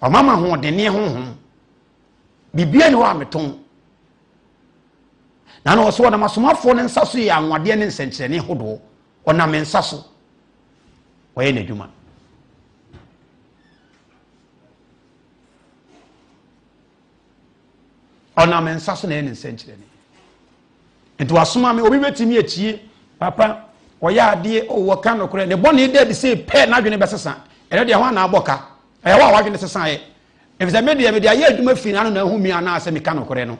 Ɔma ma ahoɔdenneɛ honhom. Biribiara ni hɔ a metɔn. Na na ɔsɛ ɔnam asomafoɔ no nsa so yɛ anwanwadeɛ ne nsɛnkyerɛnne hodoɔ. Ɔnam me nsa so. Ɔyɛ n'adwuma. Ɔnam me nsa so na ɛyɛ ne nsɛnkyerɛnne. Nti wasoma me, obi bɛtumi atie, papa, ɔyɛ adeɛ, o wɔka nokorɛ, ne bɔne da adi sei pɛ, n'adwene bɛsesa. Ɛno deɛ hwan na abɔ ka? Ɛyɛ wo a w'adwene sesaeɛ. Ɛfiri sɛ me deɛ, mede ayɛ adwuma firi n'ano na ahu me anaasɛ meka nokorɛ no.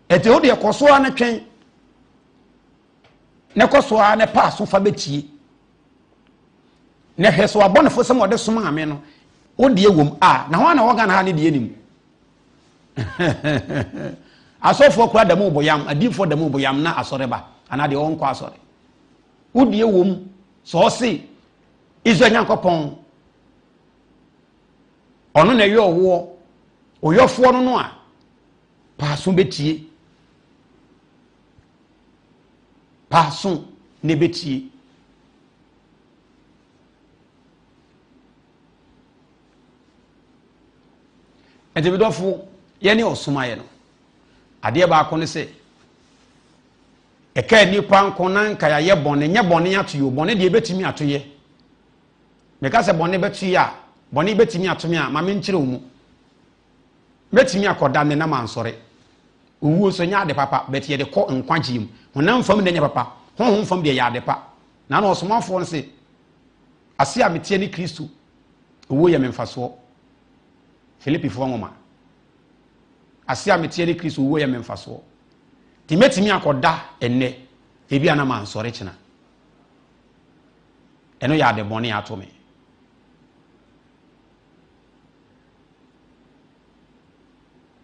Ɛnti wo deɛ kɔ so ara ne twɛn, ne kɔ so ara ne pa aso fa bɛtie. Na hwɛ sɛ wabɔnefo sɛm ɔde somaa me no wo deɛ wom a na hwan na wɔ Ghana ha ne deɛ nim asɔfoɔ kora da mu boyam adiifoɔ da mu boyam na asɔre ba anaa deɛ ɔnkɔ asɔre wo deɛ wom sɛ ɔse Israel Nyankopɔn ɔno na ɛyɛ ɔwoɔ ɔyɔfoɔ no no a paaso bɛtie paaso na ɛbɛtie Nti me dɔfo, yɛne ɔsom ayɛ no. Adeɛ baako ne sɛ, ɛka nnipa nko na nka yɛayɛ bɔne, nyɛ bɔne ato yɛ o, bɔne deɛ ɛbɛtumi ato yɛ. Meka sɛ bɔne bɛto yɛ a, bɔne bɛtumi ato me a, ma menkyerɛ wo mu. Mɛtumi akɔda nnɛ na mansɔre. Owuo nso nyɛ ade papa, but yɛde kɔ nkwagyeɛ mu. Honam fam deɛ nyɛ papa, honhom fam deɛ ɛyɛ ade pa. Na na ɔsomafoɔ no se, Ase a meteɛ ne Kristo, owuo yɛ me mfasoɔ. Filipifoɔ nwoma. Ase a meteɛ ne Kristo, owuo yɛ me mfasoɔ. Nti mɛtumi akɔda ɛnnɛ, ebi a na mansɔre kyena. Ɛno yɛ ade bɔne ato me.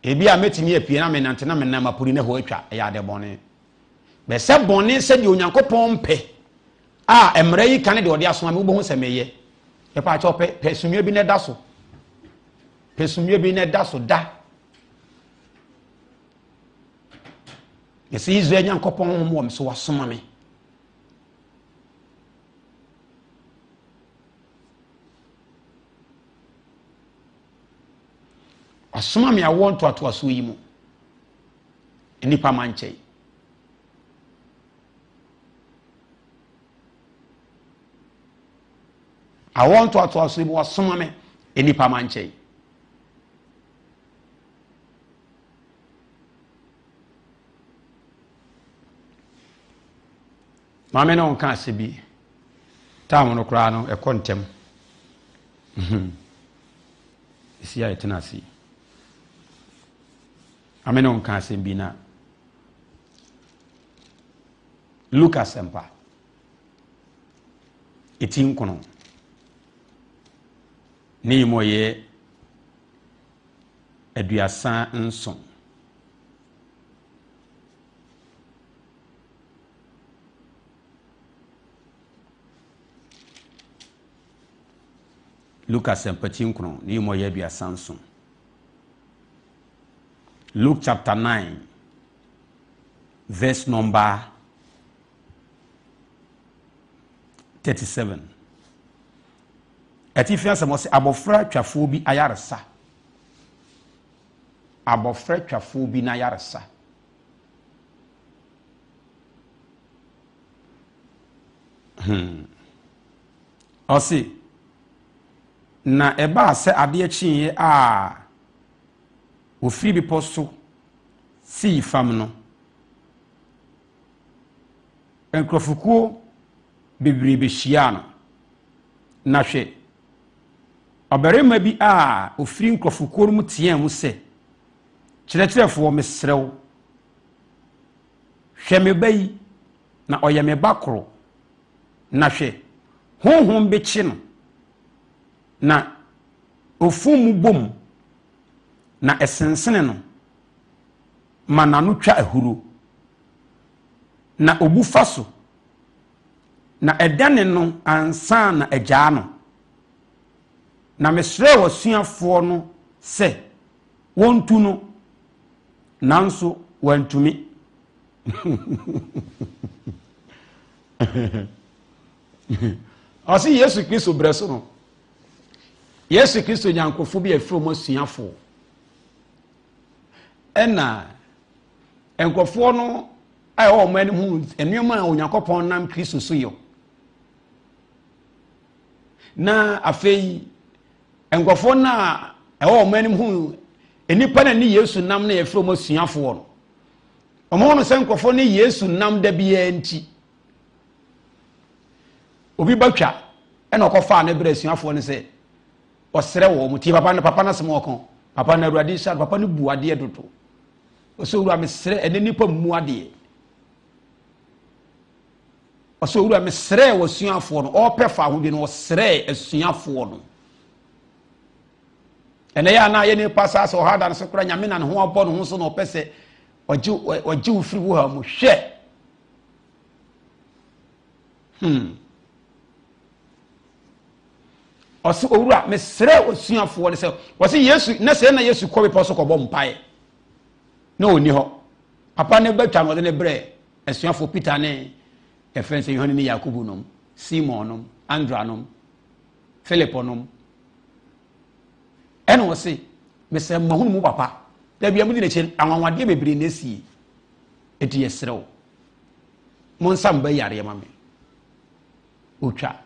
Ebi a mɛtumi apue na menante na menam apuri na hɔ atwa, ɛyɛ ade bɔne. Bɛ sɛ bɔne sɛdeɛ Onyankopɔn mpɛ a mmara yi ka ne deɛ ɔde asoma me, wobɛhu sɛ meyɛ. Ɛpa akyɛw pɛ, pɛ sumiɛ bi na ɛda so. Pɛ sumiɛ bi na ɛda so da. Yɛsɛ Israel Nyankopɔn honhom wɔ me so wasoma me. Wasoma me awoɔ ntoatoasoɔ yi mu. Nnipa ma nkyɛn. Awoɔ ntoatoasoɔ yi mu wasoma me nnipa ma nkyɛn. Maame ne wo nka asɛ bi. Time no koraa no ɛkɔ ntɛm. Ɛsi a yɛtena ase yi. Maame ne wo nka asɛm bi na Luke asɛmpa ɛti nkono ne yi mu ɔyɛ 37. Luke asɛmpa ti nkron ne mu ɔyɛ 37. Luke chapter 9 verse number 37. Atifi asɛm ɔsɛ abɔfra twafoɔ bi ayaresa. Abɔfra twafoɔ bi n'ayaresa. Hmm. Ɔse, na ɛbaa sɛ adeɛ kyeeɛ a wɔfiri bepɔ so sii fam no, nkurɔfokuo bebree bɛhyiaa no. Na hwɛ, ɔbarima bi a ɔfiri nkurɔfokuo no mu teaa mu sɛ, Kyerɛkyerɛfoɔ, mesrɛ wo, Hwɛ me ba yi, na ɔyɛ me ba koro, na hwɛ, honhom bi kye no, na ofum mu bom, na ɛsensene no ma n'ano twa ahuro, na obu fa so, na ɛdane no ansa na agyaa no. Na mesrɛɛ w'asuafoɔ no sɛ wɔntu no, nanso wantumi. Ɔse Yesu Kristo berɛ so no, Yesu Kristo nya nkurɔfoɔ bi a ɛfiri wɔn asuafoɔ. Ɛna nkurɔfoɔ no a ɛwɔ wɔn anim hu nneɛma a Onyankopɔn nam Kristo so yɛ. Na afei Nkurɔfoɔ no a ɛwɔ wɔn anim hu nnipa no ne Yesu nam na yɛfrɛ wɔn asuafoɔ no. Wɔn no sɛ nkurɔfoɔ ne Yesu nam da biara nti. Obi ba twa ɛna ɔkɔfaa ne berɛ asuafoɔ no sɛ ɔsrɛ wɔn tie papa no papa no asɛm ɔko papa no awurade nhyira no papa no bu adeɛ dodo ɔsɛ owura mesrɛ ɛne nnipa mmu adeɛ Ɔsɛ, Owura, mesrɛɛ w'asuafoɔ no, ɔrepɛ fahodie no, ɔsrɛɛ asuafoɔ no. Ɛnɛ yɛ anaa yɛ nipa saa sɛ ɔha da no so kora nyame na ne ho abɔ ne ho so na ɔpɛ sɛ ɔgye ɔgye wo firi wo ha mu hwɛ. Ɔsɛ owura mesrɛ w'asuafoɔ no sɛ wɔsɛ Yesu na sɛ na Yesu kɔ bepɔ so kɔbɔ mpaeɛ na ɔnni hɔ. Papa no bɛtwa no ɔde ne brɛ Asuafoɔ Peter ne yɛfrɛ no sɛ Yohane ne Yakobo nom, Simon nom, Andra nom, Philip nom. Ɛna ɔse, mesrɛ mahunu mu papa. Da bia mudi n'akyi anwanwadeɛ bebree na esie. Eti yɛsrɛ wo, mo nsa mba yareɛ ma me. Otwa.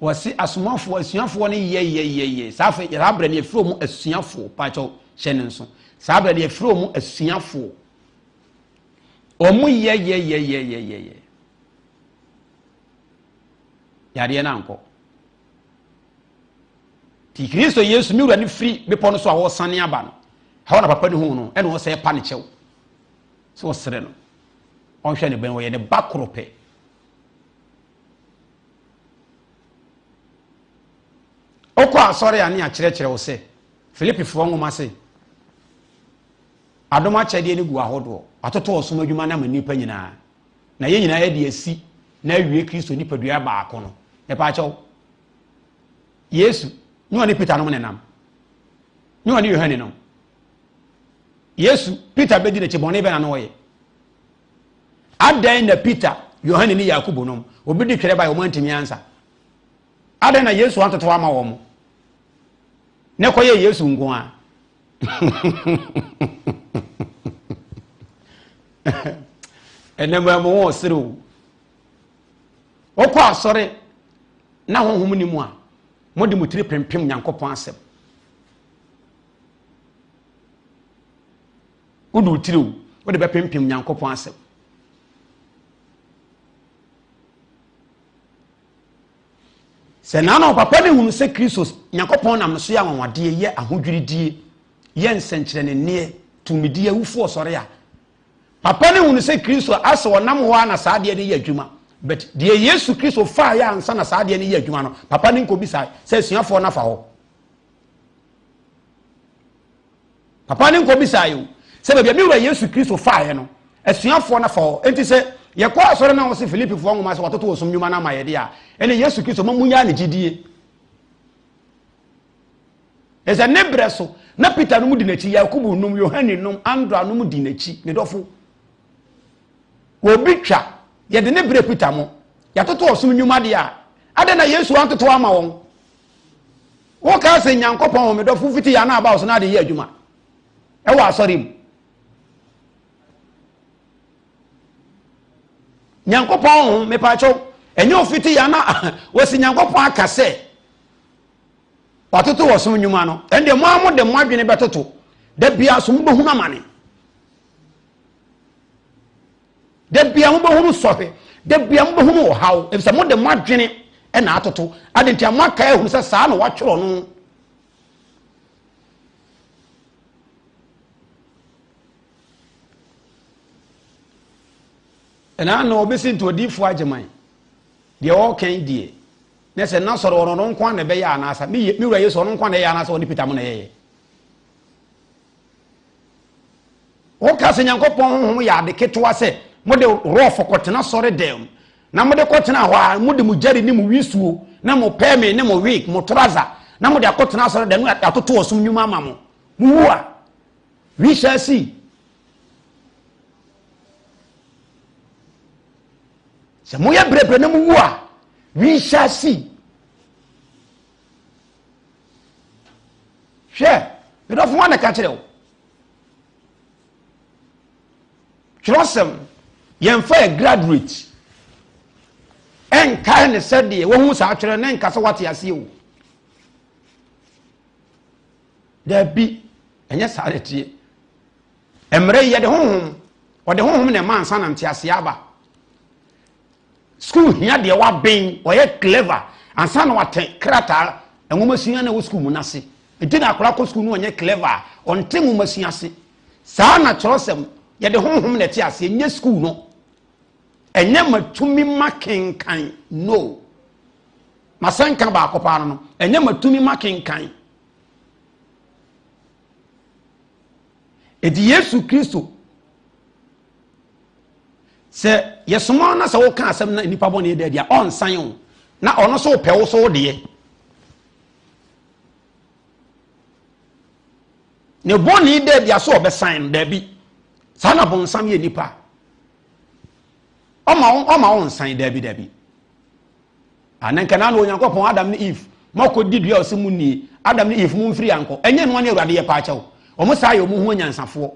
Wɔse asomafoɔ, asuafoɔ no yɛyɛyɛyɛ. Saa afei, saa berɛ no yɛfrɛ wɔn asuafoɔ. Paakyɛw, hyɛ ne nso. Saa berɛ no yɛfrɛ wɔn asuafoɔ. Wɔn yɛyɛyɛyɛyɛyɛ. Yadeɛ no ankɔ. Ti Kristo Yesu, me wura no firi bepɔ no so a wɔresane aba no, ɛhɔ na papa no hu no, ɛna ɔsɛ pa ne kyɛw. Sɛ ɔsrɛ no, ɔnhwɛ ne bɛn, ɔyɛ ne ba koro pɛ. Wokɔ asɔre a ne akyerɛkyerɛ wo sɛ Filipifoɔ nwoma se adom akyɛdeɛ no gu ahodoɔ, watoto ɔsom adwuma no ama nnipa nyinaa, na yɛn nyinaa yɛde asi na awie Kristo nipadua baako no. Mepaakyɛw, Yesu ne ɔne Peter nom ne nam, ne ɔne Yohane nom. Yesu, Peter bɛdi n'akyi bɔne bɛ na na ɔyɛ. Adɛn na Peter, Yohane ne Yakobo nom, obi de twerɛ bae wɔn antumi ansa? Adɛn na Yesu antoto ama wɔn? Ne kɔyɛ Yesu nko a. Ɛnɛ mmaa mu wɔn ɔsere o. Wokɔ asɔre na honhom ni mu a, mode mo tiri pempem Nyankopɔn asɛm. Wode wo tiri o, wode bɛpempem Nyankopɔn asɛm. Sɛ naana ɔpapa no hunu sɛ Kristo Nyankopɔn nam no so yɛ anwanwadeɛ, yɛ ahodwiridie, yɛ nsɛnkyerɛnneɛ, tumidie, awufoɔ sɔre a, papa no hunu sɛ Kristo asɛ ɔnam hɔ a na saa adeɛ no yɛ adwuma. But deɛ Yesu Kristo faeɛ ansa na saa adeɛ no yɛ adwuma no, papa no nkɔbisae sɛ asuafoɔ no afa hɔ. Papa no nkɔbisaeɛ o sɛ baabi a me wura Yesu Kristo faeɛ no, asuafoɔ no afa hɔ. Enti sɛ yɛkɔ asɔre na wɔse Filipifoɔ nwoma sɛ wɔatoto ɔsom nnwuma no ama yɛde a, ɛne Yesu Kristo ma munyaa ne gyidie. Ɛsɛ ne berɛ so na Peter nom di n'akyi, Yakobo nom, Yohane nom, Andra nom di n'akyi, ne dɔfo. Obi twa, yɛde ne berɛ Peter mo, yɛatoto ɔsom nnwuma deɛ a, adɛn na Yesu antoto ama wɔn? Wokaa sɛ Nyankopɔn wɔ me dɔfo fiti yɛ ana aba so na ade yɛ adwuma ɛwɔ asɔre mu. Nyankopɔn ho mepaakyɛw ɛnyɛ ofiti yɛ ana wɔsi Nyankopɔn aka sɛ watoto wɔ som nnwuma no ɛnde mo a mo de mo adwene bɛtoto da bia so mobɛhunu amane. Da bia mobɛhunu sɔhwɛ, da bia mobɛhunu ɔhaw, efisɛ mode mo adwene na atoto. Ade nti a moakae ahunu sɛ saa na wɔatwerɛ no. Ɛna na ɔbɛsi nti odiifoɔ agyeman deɛ ɔreka yi deɛ na sɛ n'asɔre ɔno ɔno nko na ɛbɛyɛ anaasa me wura Yesu ɔno nko na ɛyɛ anaasa ɔne Peter mo na ɛyɛyɛ. Woka sɛ Nyankopɔn honhom yɛ ade ketewa sɛ mode rɔfo kɔtena sɔre dɛm na mode kɔtena hɔ a mode mo gyari ne mo wisuo ne mo pɛɛme ne mo wig mo traza na mode akɔtena asɔre dɛm na atoto ɔsom nnwuma ama mo mowu a we shall see sɛ moyɛ brɛbrɛ na mowu a we shall see Hwɛ, me dɔfo, hwan na ɛka kyerɛ wo? Twerɛsɛm, yɛmfa yɛ graduate ɛnkae ne sɛdeɛ wahu saa twerɛ ne nka sɛ wate aseɛ o. Daabi, ɛnyɛ saa na ɛteɛ. Mmerɛ yi yɛde honhom, ɔde honhom na ɛma ansa na nteaseɛ aba. Sukuu hia deɛ waben, ɔyɛ clever ansa na wate krataa nwomasua na ɛwɔ sukuu mu no ase. Nti na akwadaa kɔ sukuu no ɔnyɛ clever a, ɔnte nwomasua ase. Saa na kyerɛwsɛm, yɛde honhom na ɛte aseɛ, nyɛ sukuu no. Ɛnyɛ matumi makenkan, no. Masɛnka baako paa no no, ɛnyɛ matumi makenkan. Enti Yesu Kristo Sɛ yɛsoma na sɛ woka asɛm na nnipa bɔne da adi a, ɔnsan o. Na ɔno nso wopɛ wo so wo deɛ. Ne bɔne da adi a so ɔbɛsan no, daabi. Saa na bonsam yɛ nipa. Ɔma wo ɔma wo nsan, daabi daabi. Ana nka na Onyankopɔn Adam ne Eve moakɔdi dua a ɔsɛ mu nie Adam ne Eve mo mfiri ankɔ. Ɛnyɛ noa ne Awurade yɛ paa kyɛw. Wɔn saa yɛ wɔn ho anyansafoɔ.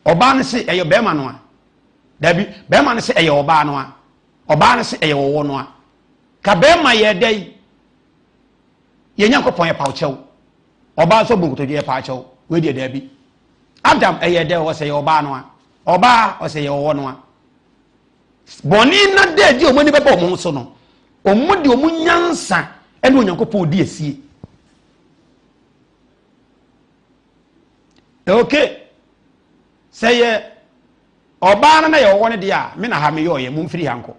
Ɔbaa no se ɛyɛ bɛrima no a. Dabi, bɛrima no se ɛyɛ ɔbaa no a. Ɔbaa no se ɛyɛ ɔwɔ no a. Ka bɛrima yɛ dɛ yi, yɛn Nyankopɔn yɛ paw kyɛw. Ɔbaa nso bu nkotodwe yɛ paw kyɛw. Wei deɛ daabi. Adam ɛyɛ dɛ ɔsɛ yɛ ɔbaa no a. Ɔbaa ɔsɛ yɛ ɔwɔ no a. Bɔne na dɛ adi wɔn ani bɛbɔ wɔn ho so no, wɔn de wɔn nyansa ɛne Onyankopɔn di asie. Okay. Sɛ yɛ ɔbaa no na yɛ ɔwɔ no deɛ a, me na ha meyɛ ɔyɛ, momfiri ha nkɔ.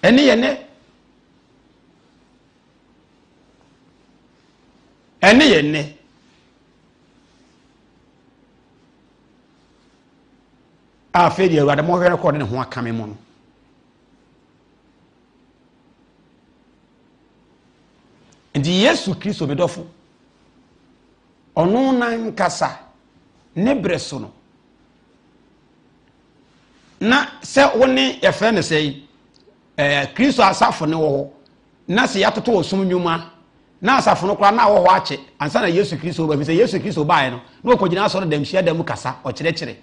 Ɛne yɛ nɛ. Ɛne yɛ nnɛ. Afei deɛ Awurade mohwɛ no kɔ de ne ho aka me mu no. Nti Yesu Kristo me dɔfo, ɔno nankasa ne berɛ so no, na sɛ wo ne yɛfrɛ no sɛ yi ɛɛ Kristo asafo ne wɔ hɔ na sɛ yɛatoto ɔsom nnwuma na asafo no koraa na wɔ hɔ akyɛ ansa na Yesu Kristo ba fi sɛ Yesu Kristo baeɛ no na ɔkɔgyina asɔre dɛm hyia dɛm kasa ɔkyerɛkyerɛ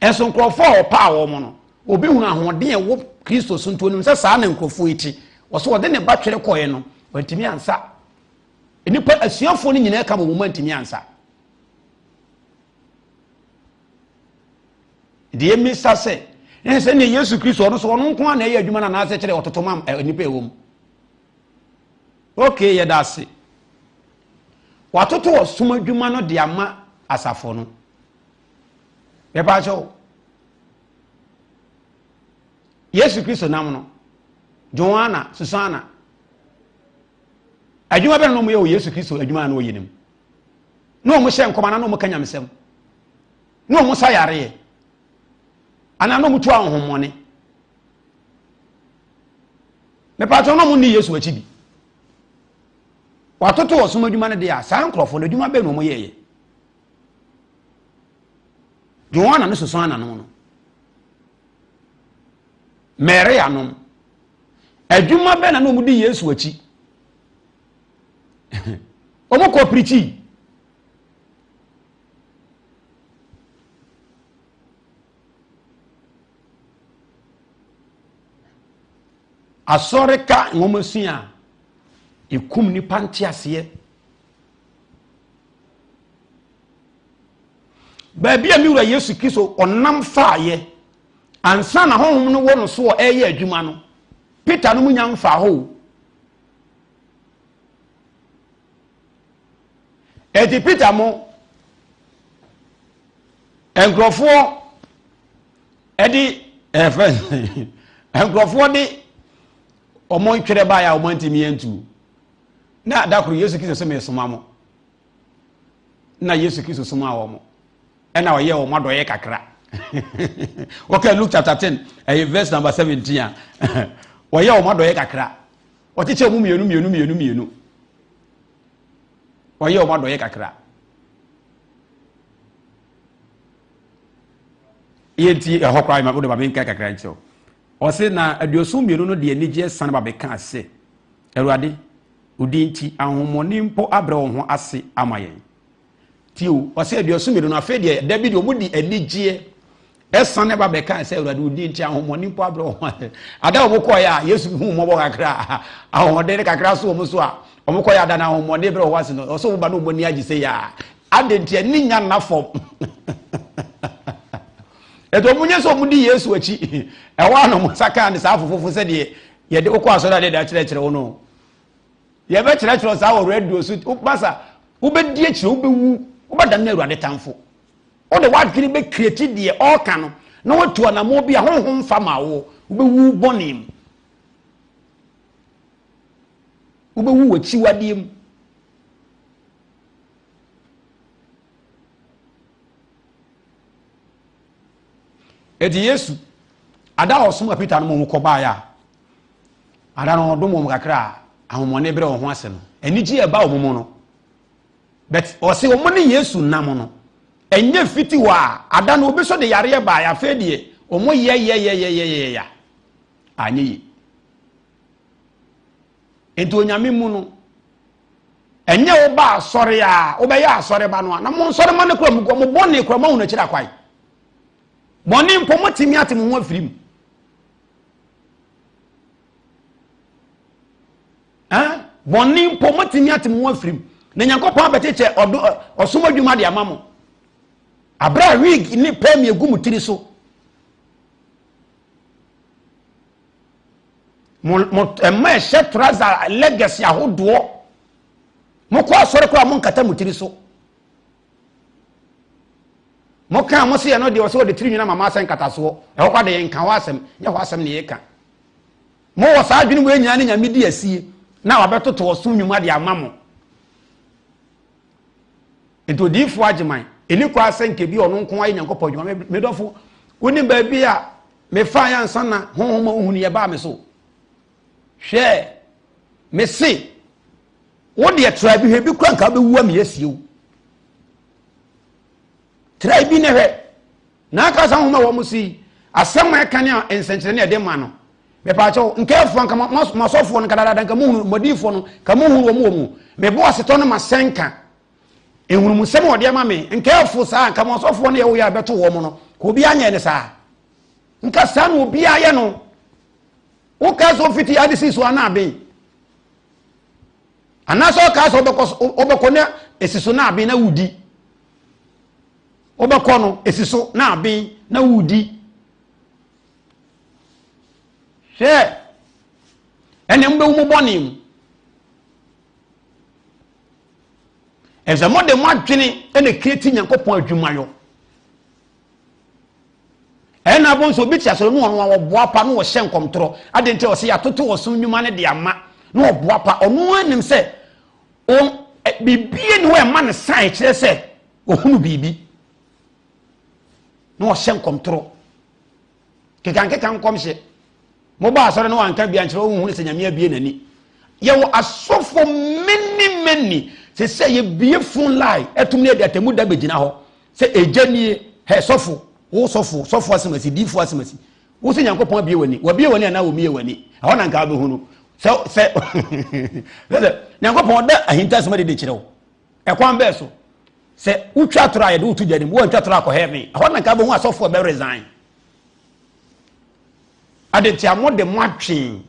ɛnso nkurɔfoɔ a ɔpaa wɔn no obi hunu ahoɔden a ɛwɔ Kristo so nti onim sɛ saa na nkurɔfoɔ yi te wɔso wɔde ne ba twere kɔɛ no wɔntumi ansa nnipa asuafoɔ no nyinaa ka wɔn mu antumi ansa Deɛ mmisa sɛ, ne sɛ ne Yesu Kristo ɔno so ɔno nko ara na ɛyɛ adwuma no anaasɛ kyerɛ ɔtoto ma nnipa ɛwɔ mu? Ok, yɛda ase. Watoto ɔsom adwuma no de ama asafo no. Yɛpa kyɛw. Yesu Kristo nam no, Joanna, Susana, adwuma bɛn na wɔyɛ wɔ Yesu Kristo adwuma a na ɔyɛ no mu? Na wɔhyɛ nkɔm anaa na wɔka nyamesɛm? Na wɔn sa yareɛ anaa na wɔn tu ahonhommɔne? Mepatwɔ na wɔn nni Yesu akyi bi. Watoto ɔsom adwuma no deɛ a saa nkurɔfoɔ no adwuma bɛn na wɔn yɛɛyɛ? Joanna ne Susana no no. Maria nom. Adwuma bɛn na na wɔn di Yesu akyi? Wɔn kɔ pirikyi. Asɔre ka nwomasua a ɛkum nnipa nteaseɛ. Baabi a me wura Yesu Kristo ɔnam faayɛ ansa na honhom no wɔ no so a ɛreyɛ adwuma no, Peter no mu nya mfaa hɔ o. Eti Peter mo nkurɔfoɔ ɛde ɛfɛ nkurɔfoɔ de wɔn ntwerɛ baeɛ a wɔn antumi antu na da koro Yesu Kristo sɛ mesoma mo na Yesu Kristo soma wɔn ɛna ɔyɛ wɔn adɔyɛ kakra okay Luke chapter 10 ɛyɛ verse number 17 a wɔyɛ wɔn adɔyɛ kakra ɔkyekyɛ wɔn mmienu mmienu mmienu mmienu Ɔyɛ wɔn adɔeɛ kakra. Yɛnti ɛhɔ koraa ma wode ma menka kakra nkyerɛ wo. Ɔse na aduoson mmienu no de anigyeɛ sane ba bɛkaa sɛ, Awurade, wo din nti ahonhommɔne mpo abrɛ wɔn ho ase ama yɛn. Ti o, ɔsɛ aduɔson mmienu no, afei deɛ da bi deɛ wɔn di anigyeɛ ɛsane ba bɛka sɛ Awurade wo din nti ahomɔne mpo abrɛ wɔn ase. Ada wɔn kɔɛ a Yesu hu mmɔbɔ kakra a ahoɔden no kakra so wɔn so a wɔn kɔɛ ada na ahomɔne brɛ wɔn ase no ɔsɛ wɔn ba no wɔn ani agye sɛ yaa ade nti ani nya nna fam. Ɛtɔ wɔn nyɛ sɛ wɔn di Yesu akyi ɛwɔ ano wɔn nsa kaa ne saa afofofo sɛdeɛ yɛde wokɔ asɔre adeɛ de akyerɛkyerɛ wo no. Yɛbɛkyerɛkyerɛ saa wɔ radio so. Basa, wobɛdi akyire, wobɛwu, wobɛdane Awurade tamfo. Wode w'adwene bɛkireti deɛ ɔreka no na woatu anammɔn bi a honhom mfa ma wo. Wobɛwu bɔne mu. Wobɛwu w'akyiwadeɛ mu. Eti Yesu, ada a ɔsoma Peter no ma wɔkɔbaeɛ a, ada no ɔdom wɔn kakra a ahomɔne brɛ wɔn ho ase no, anigye a ɛba wɔn mu no, but ɔse wɔn ne Yesu nam no, ɛnyɛ fiti hɔ a, ada no obi so de yareɛ baeɛ, afei deɛ wɔn yɛyɛyɛyɛyɛyɛ a, anyɛ yie. Nti Onyame mu no, ɛnyɛ wo ba asɔre a wobɛyɛ asɔre ba no a na mo nsɔre ma no kura mu mo bɔne kura mo ahunu akyiri akwae bɔne mpo motumi ate mo ho afiri mu. Eh? Bɔne mpo moatumi ate mo ho afiri mu. Na Nyankopɔn abɛkyekyɛ ɔdo ɔsom adwuma de ama mo. Abere a wig ne pɛmi egu mo tiri so. Mo mo ɛma ɛhyɛ trouser legacy ahodoɔ. Mokɔ asɔre koraa monkata mo tiri so. Moka mo se ɛno deɛ ɔsɛ ɔde tiri nwina ma mo asɛ nkatasoɔ. Ɛhɔ kwa de yɛnka hɔ asɛm, nyɛ hɔ asɛm ne yɛka. Mowɔ saa adwene wei nyinaa ne Nyame di asie na wabɛtoto ɔsom nnwuma de ama mo. Nti odiyifoɔ Agyeman, ɛni kwa sɛ nka bi ɔno nko ayɛ Nyankopɔn adwuma. Me dɔfo, wonim baabi a mefaa yɛ ansa na honhom a wohunu yɛ baa me so. Hwɛ, me se, wo deɛ tra bi hwɛ bi kura nka wobɛwu ama yɛasie wo. Tra bi na hwɛ. Na aka sɛ nhoma wɔ mo so yi, asɛm a ɛka ne a nsɛnkyerɛnne a ɛde ma no. Mepaakyɛw, nkaefoɔ nka mo asɔfoɔ no nka dadaada nka mohunu, mo adiyifoɔ no nka mohunu wɔn wɔ mu. Mebɔ asetɔ no masɛnka. Nhunumusɛm a ɔde ama me, nkaefo saa nka mo asɔfoɔ no yɛ woyɛ a bɛto wɔn no, ka obiara nyɛ ne saa. Nka saa na obiara yɛ no. Wokaa sɛ ofiti ade si so ana aben. Anaasɛ ɔkaa sɛ wobɛkɔ na esi so na aben na wodi. Wobɛkɔ no, esi so na aben na wodi. Hwɛ, ɛnna mobɛwu mo bɔne mu. Ɛsɛ mode mo adwene na kireti Nyankopɔn adwumayɔ. Ɛna abɔ nso obi te asɔre no ɔno a ɔboa pa na ɔhyɛ nkɔmtorɔ. Ade nti ɔsɛ yɛatoto ɔsom nnwuma no de ama na ɔboa pa. Ɔno anim sɛ biribi ni hɔ ɛma no san kyerɛ sɛ ɔhunu biribi na ɔhyɛ nkɔmtorɔ kekankeka nkɔmhyɛ mobɔ asɔre no wanka bia nkyerɛ wohunu sɛ Nyame abie n'ani. Yɛwɔ asɔfo many many sɛ sɛ yɛbie phone line ɛtum ne yɛde atɛmu da bɛgyina hɔ sɛ ɛgya nie hɛ sɔfo wo sɔfo sɔfo asɛmasi diifo asɛmasi wo sɛ Nyankopɔn abie w'ani wabie w'ani anaa wɔmie w'ani ɛhɔ na nka wobɛhunu sɛ sɛ sɛ Nyankopɔn ɔda ahintasɛm adi de kyerɛ wo. Ɛkwan bɛɛ so? Sɛ wotwa atoro a yɛde wo to gya no mu, woantwa atoro akɔ heaven. Ɛhɔ na nka wobɛhu asɔfoɔ a bɛ resign. Ade nti a mode mo adwen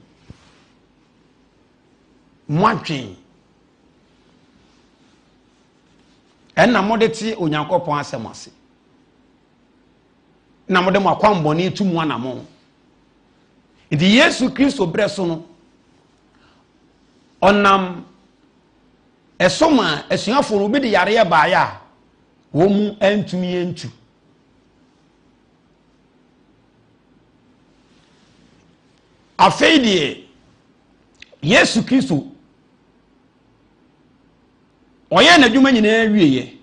mo adwen ɛna mode te Onyankopɔn asɛm ase na mode mo akwammɔne tu mu anamɔ. Nti Yesu Kristo berɛ so no ɔnam Ɛso maa asuafoɔ no obi de yareɛ baeɛ a wɔn mu antumi antu. Afei deɛ Yesu Kristo ɔyɛɛ n'adwuma nyinaa wieɛ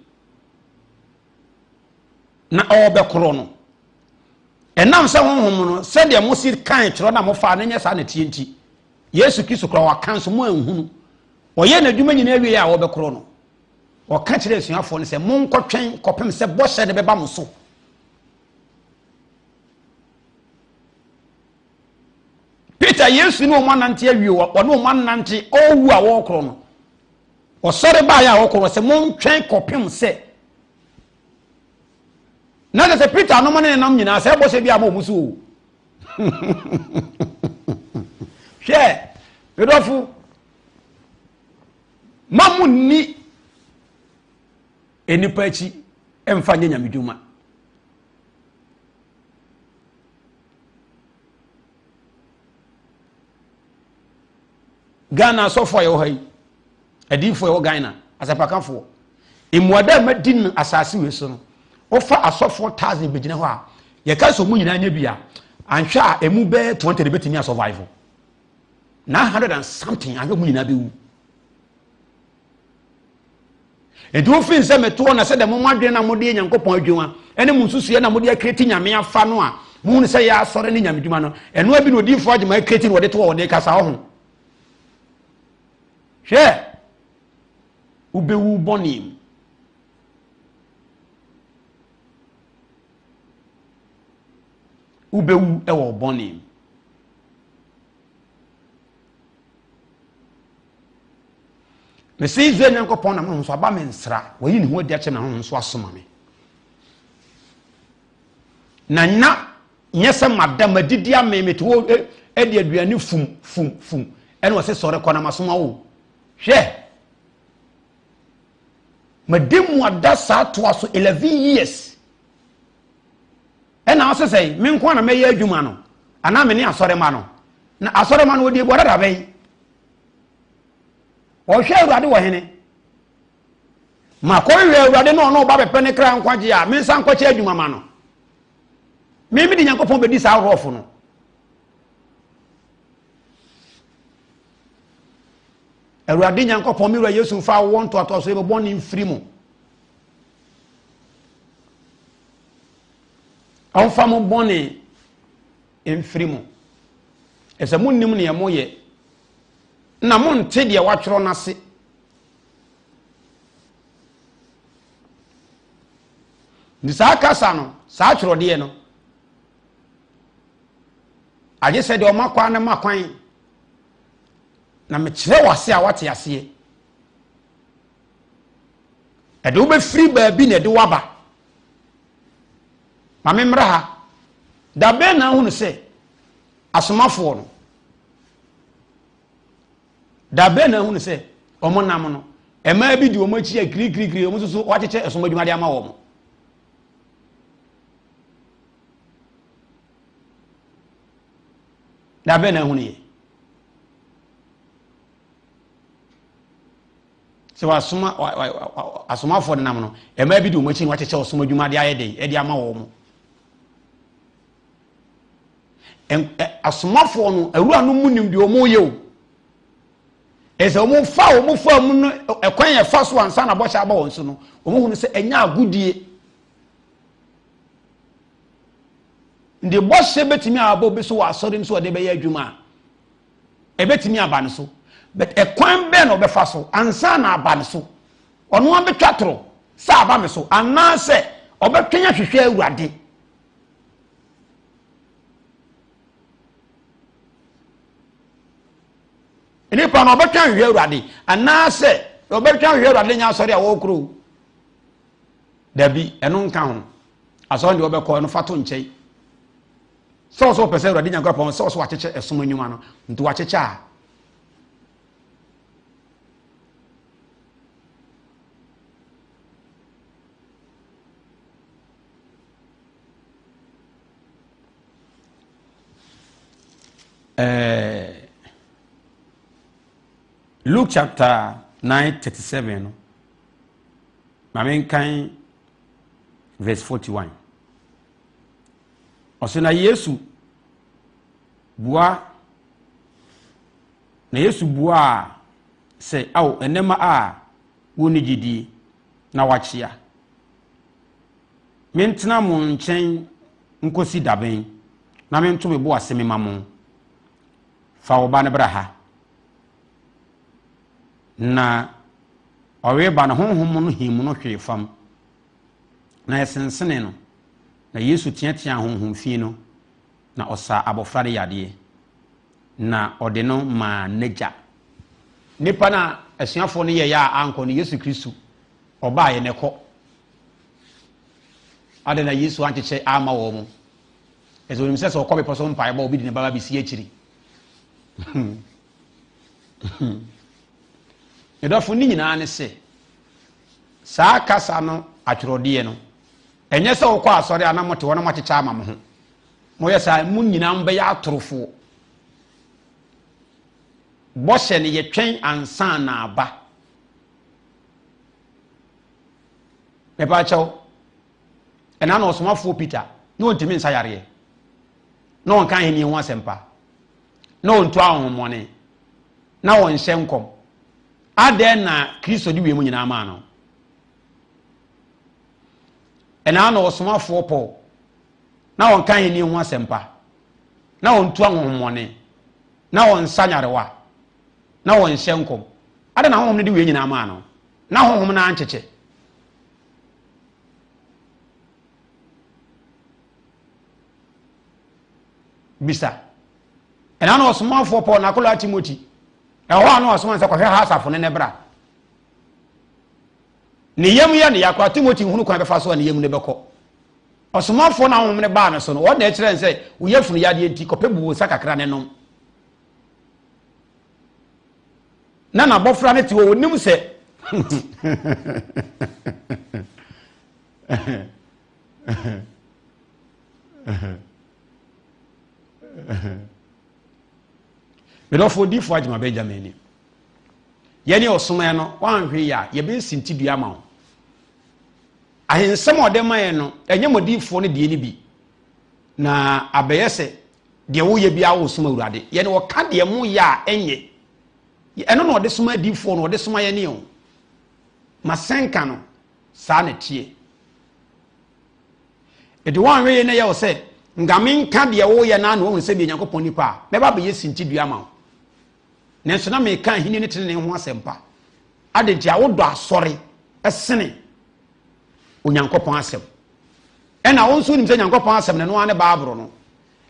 na ɔrebɛkorɔ no ɛnam sɛ honhom no sɛdeɛ mo si kan twerɛ na mofaa no nyɛ saa na ɛteɛ nti Yesu Kristo koraa waka nso mo anhunu. Ɔyɛɛ n'adwuma nyinaa wie a ɔrebɛkorɔ no, ɔka kyerɛɛ asuafoɔ no sɛ, monkɔtwɛn kɔpem sɛ bɔhyɛ no bɛba mo so. Peter, Yesu ne wɔn anante awie, ɔne wɔn anante ɔrewu a wɔrekorɔ no. Ɔsɔre baeɛ a wɔkorɔ sɛ montwɛn kɔpem sɛ na kyerɛ sɛ Peter nom ne nenam nyinaa sɛ bɔhyɛ bi ama wɔn so o. Hwɛ, medɔfo, ma mo nni nnipa akyi mfa nyɛ nyamedwuma. Ghana asɔfo a yɛwɔ ha yi, adiyifoɔ a ɛwɔ Ghana, asɛmpakafoɔ, mmuada a madi no asase wei so no, wofa asɔfoɔ thousand bɛgyina hɔ a, yɛka sɛ ɔmu nyinaa nyɛ bi a, anhwɛ a ɛmu bɛyɛ 20 de bɛtumi asurvive. 900 and something anhwɛ ɔmu nyinaa bɛwu. Nti wofiri sɛ metoɔ na sɛdeɛ mo adwene na mode yɛ Nyankopɔn adwuma ɛne mo nsusuiɛ na mode akireti Nyame afa no a mohunu sɛ yɛ asɔre ne Nyame dwuma no ɛno abi na odiyifoɔ agyema akireti na wɔde toɔ wɔde kasa ɔho hwɛ wobɛwu bɔne mu. Wobɛwu wɔ bɔne mu. Mese Israel Nyankopɔn nam honhom so aba me nsra, wayi ne ho adi akyerɛ me na honhom so asoma me. Na nya nyɛ sɛ mada madidi amee mete hɔ de aduane fum fum fum. Ɛna ɔse sɔre kɔ na masoma wo. Hwɛ! Madi mu ada saa toa so 11 years. Ɛna ɔse sɛ me nko na mɛyɛ adwuma no anaa me ne asɔrema no. Na asɔrema no wɔdi ebuada da bɛn? Ɔhwɛ Awurade wɔ hene. Makɔhwehwɛ Awurade na ɔno ɔba bɛpɛ ne kra nkwagye a mensa nkɔkyɛ adwuma ma no. Me mede Nyankopɔn bɛdi saa rɔfo no. Awurade Nyankopɔn me wura Yesu mfa awoɔ ntoatoasoɔ yi bɔne mfiri mu. Ɔmfa mo bɔne mfiri mu. Ɛsɛ monnim neɛ moyɛ na monte deɛ wɔatwerɛ no ase. Nti saa kasa no, saa atwerɛdeɛ no, agye sɛ deɛ ɔma kwan no ma kwan na mekyerɛ wɔ ase a wate aseɛ. Ɛde wobɛfiri baabi na ɛde waba. Ma memmra ha. Da bɛn na ahunu sɛ asomafoɔ no Da bɛn na ahunu sɛ wɔn nam no, mmaa bi di wɔn akyi a kirikirikiri, wɔn nso so wɔakyekyɛ ɛsom adwuma de ama wɔn. Da bɛn na ahunu yɛ? Sɛ wasoma asomafoɔ no nam no, mmaa bi di wɔn akyi na wɔakyekyɛ ɔsom adwuma de ayɛ den de ama wɔn. Asomafoɔ no, awura no mu nim deɛ wɔn yɛ o. Ɛsɛ wɔn fa wɔn fa mu no ɛkwan yɛ fa so ansa na bɔhyɛ aba wɔn so no, wɔn hunu sɛ ɛnyɛ agodie. Nti bɔhyɛ bɛtumi aba obi so wɔ asɔre mu so ɔde bɛyɛ adwuma a, ɛbɛtumi aba no so. But ɛkwan bɛn na ɔbɛfa so ansa na aba no so? Ɔno abɛtwa toro sɛ aba me so anaasɛ ɔbɛtwɛn ahwehwɛ Awurade. Nipa no ɔbɛtwa nhwɛ awurade anaasɛ ɔbɛtwa nhwɛ awurade nyɛ asɔre a wɔrekoro o. Dabi, ɛno nka ho. Asɔre deɛ ɔbɛkɔ ɛno fa to nkyɛn. Sɛ ɔsɛ ɔpɛ sɛ awurade nyankopɔn sɛ ɔsɛ wakyekyɛ ɛsom nnwuma no nti wakyekyɛ a Eh, Luke chapter 9 37 no ma menkan verse 41 ɔsɛ na Yesu bua na Yesu buaa sɛ ao ɛnɛma a wonni gyidie na wakyea Mentena mo nkyɛn nkosi da bɛn, na mento me bo ase mema mo? Fa wo ba no bra ha. Na ɔreba no, honhom no him no hwee fam, na ɛsensenee no. Na Yesu teateaa honhom fi no, na ɔsaa abɔfra no yadeɛ, na ɔde no maa n'agya. Nnipa no a asuafoɔ no yɛeɛ a ankɔ no, Yesu Kristo, ɔbaeɛ na ɛkɔ. Adɛn na Yesu ankyekyɛ amma wɔn? Ɛsɛ onim sɛ sɛ ɔkɔ bepɔ so mpaebɔ obi de ne ba ba bɛsi akyiri. Medɔfo ne nyinaa ne sɛ saa kasa no atwerɛdeɛ no ɛnyɛ sɛ wokɔ asɔre a na mote hɔ na moakyekyɛ ama mo ho. Moyɛ saa mo nyinaa mobɛyɛ atorofoɔ. Bɔhyɛ no yɛtwɛn ansa na aba. Mepa kyɛw, ɛna na ɔsomafoɔ Peter na ɔntumi nsa yareɛ, na ɔnka ahenni ho asɛmpa, na ɔntu ahonhommɔne, na ɔnhyɛ nkɔm. Adɛn na Kristo de wiem nyinaa maa no? Ɛna na ɔsomafoɔ Paul na ɔnka ahenni ho asɛmpa, na ɔntu ahonhommɔne, na ɔnsa nyarewa, na ɔnhyɛ nkɔm. Adɛn na honhom no de wie nyinaa maa no? Na honhom no ankyekyɛ. Bisa. Ɛna na ɔsomafoɔ Paul n'akɔlaa Timothy, ɛhɔ a na ɔsoma sɛ kɔhwɛ ha asafo no ne bra. Ne yam yɛ ne ya koraa, Timothy nhunu kwan bɛfa so a ne yam no bɛkɔ. Ɔsomafoɔ no a honhom no baa no so no, wɔn na ɛkyerɛ no sɛ wo yafunu yadeɛ nti kɔpɛ buo nsa kakra ne nom. Na n'abɔfra no te hɔ, ɔnim sɛ medɔfo odiifo agyema Benjamin ni. Yɛne ɔsomaɛ no, woanhwɛ yi a, yɛbɛyɛ sintidua ama wo. Ahensɛm a ɔde ma yɛn no, ɛnyɛ mo adiyifoɔ no deɛ no bi. Na abɛyɛ sɛ deɛ woyɛ biara wosom Awurade. Yɛne ɔka deɛ moyɛ a ɛnyɛ. Ɛno na ɔde soma adiyifoɔ no, ɔde soma yɛne o. Masɛnka no, saa na ɛteɛ. Ɛde woanhwɛ yie na ɛyɛ wo sɛ, nka menka deɛ woyɛ no ano woahunu sɛ meyɛ Nyankopɔn nipa a, mɛba abɛyɛ sintidua ama wo. Nanso na meka ahenni ne tenenee ho asɛmpa. Adɛn nti a wodɔ asɔre sene Onyankopɔn asɛm? Ɛna wo nso wonim sɛ Nyankopɔn asɛm no, ɛno ara ne Bible no.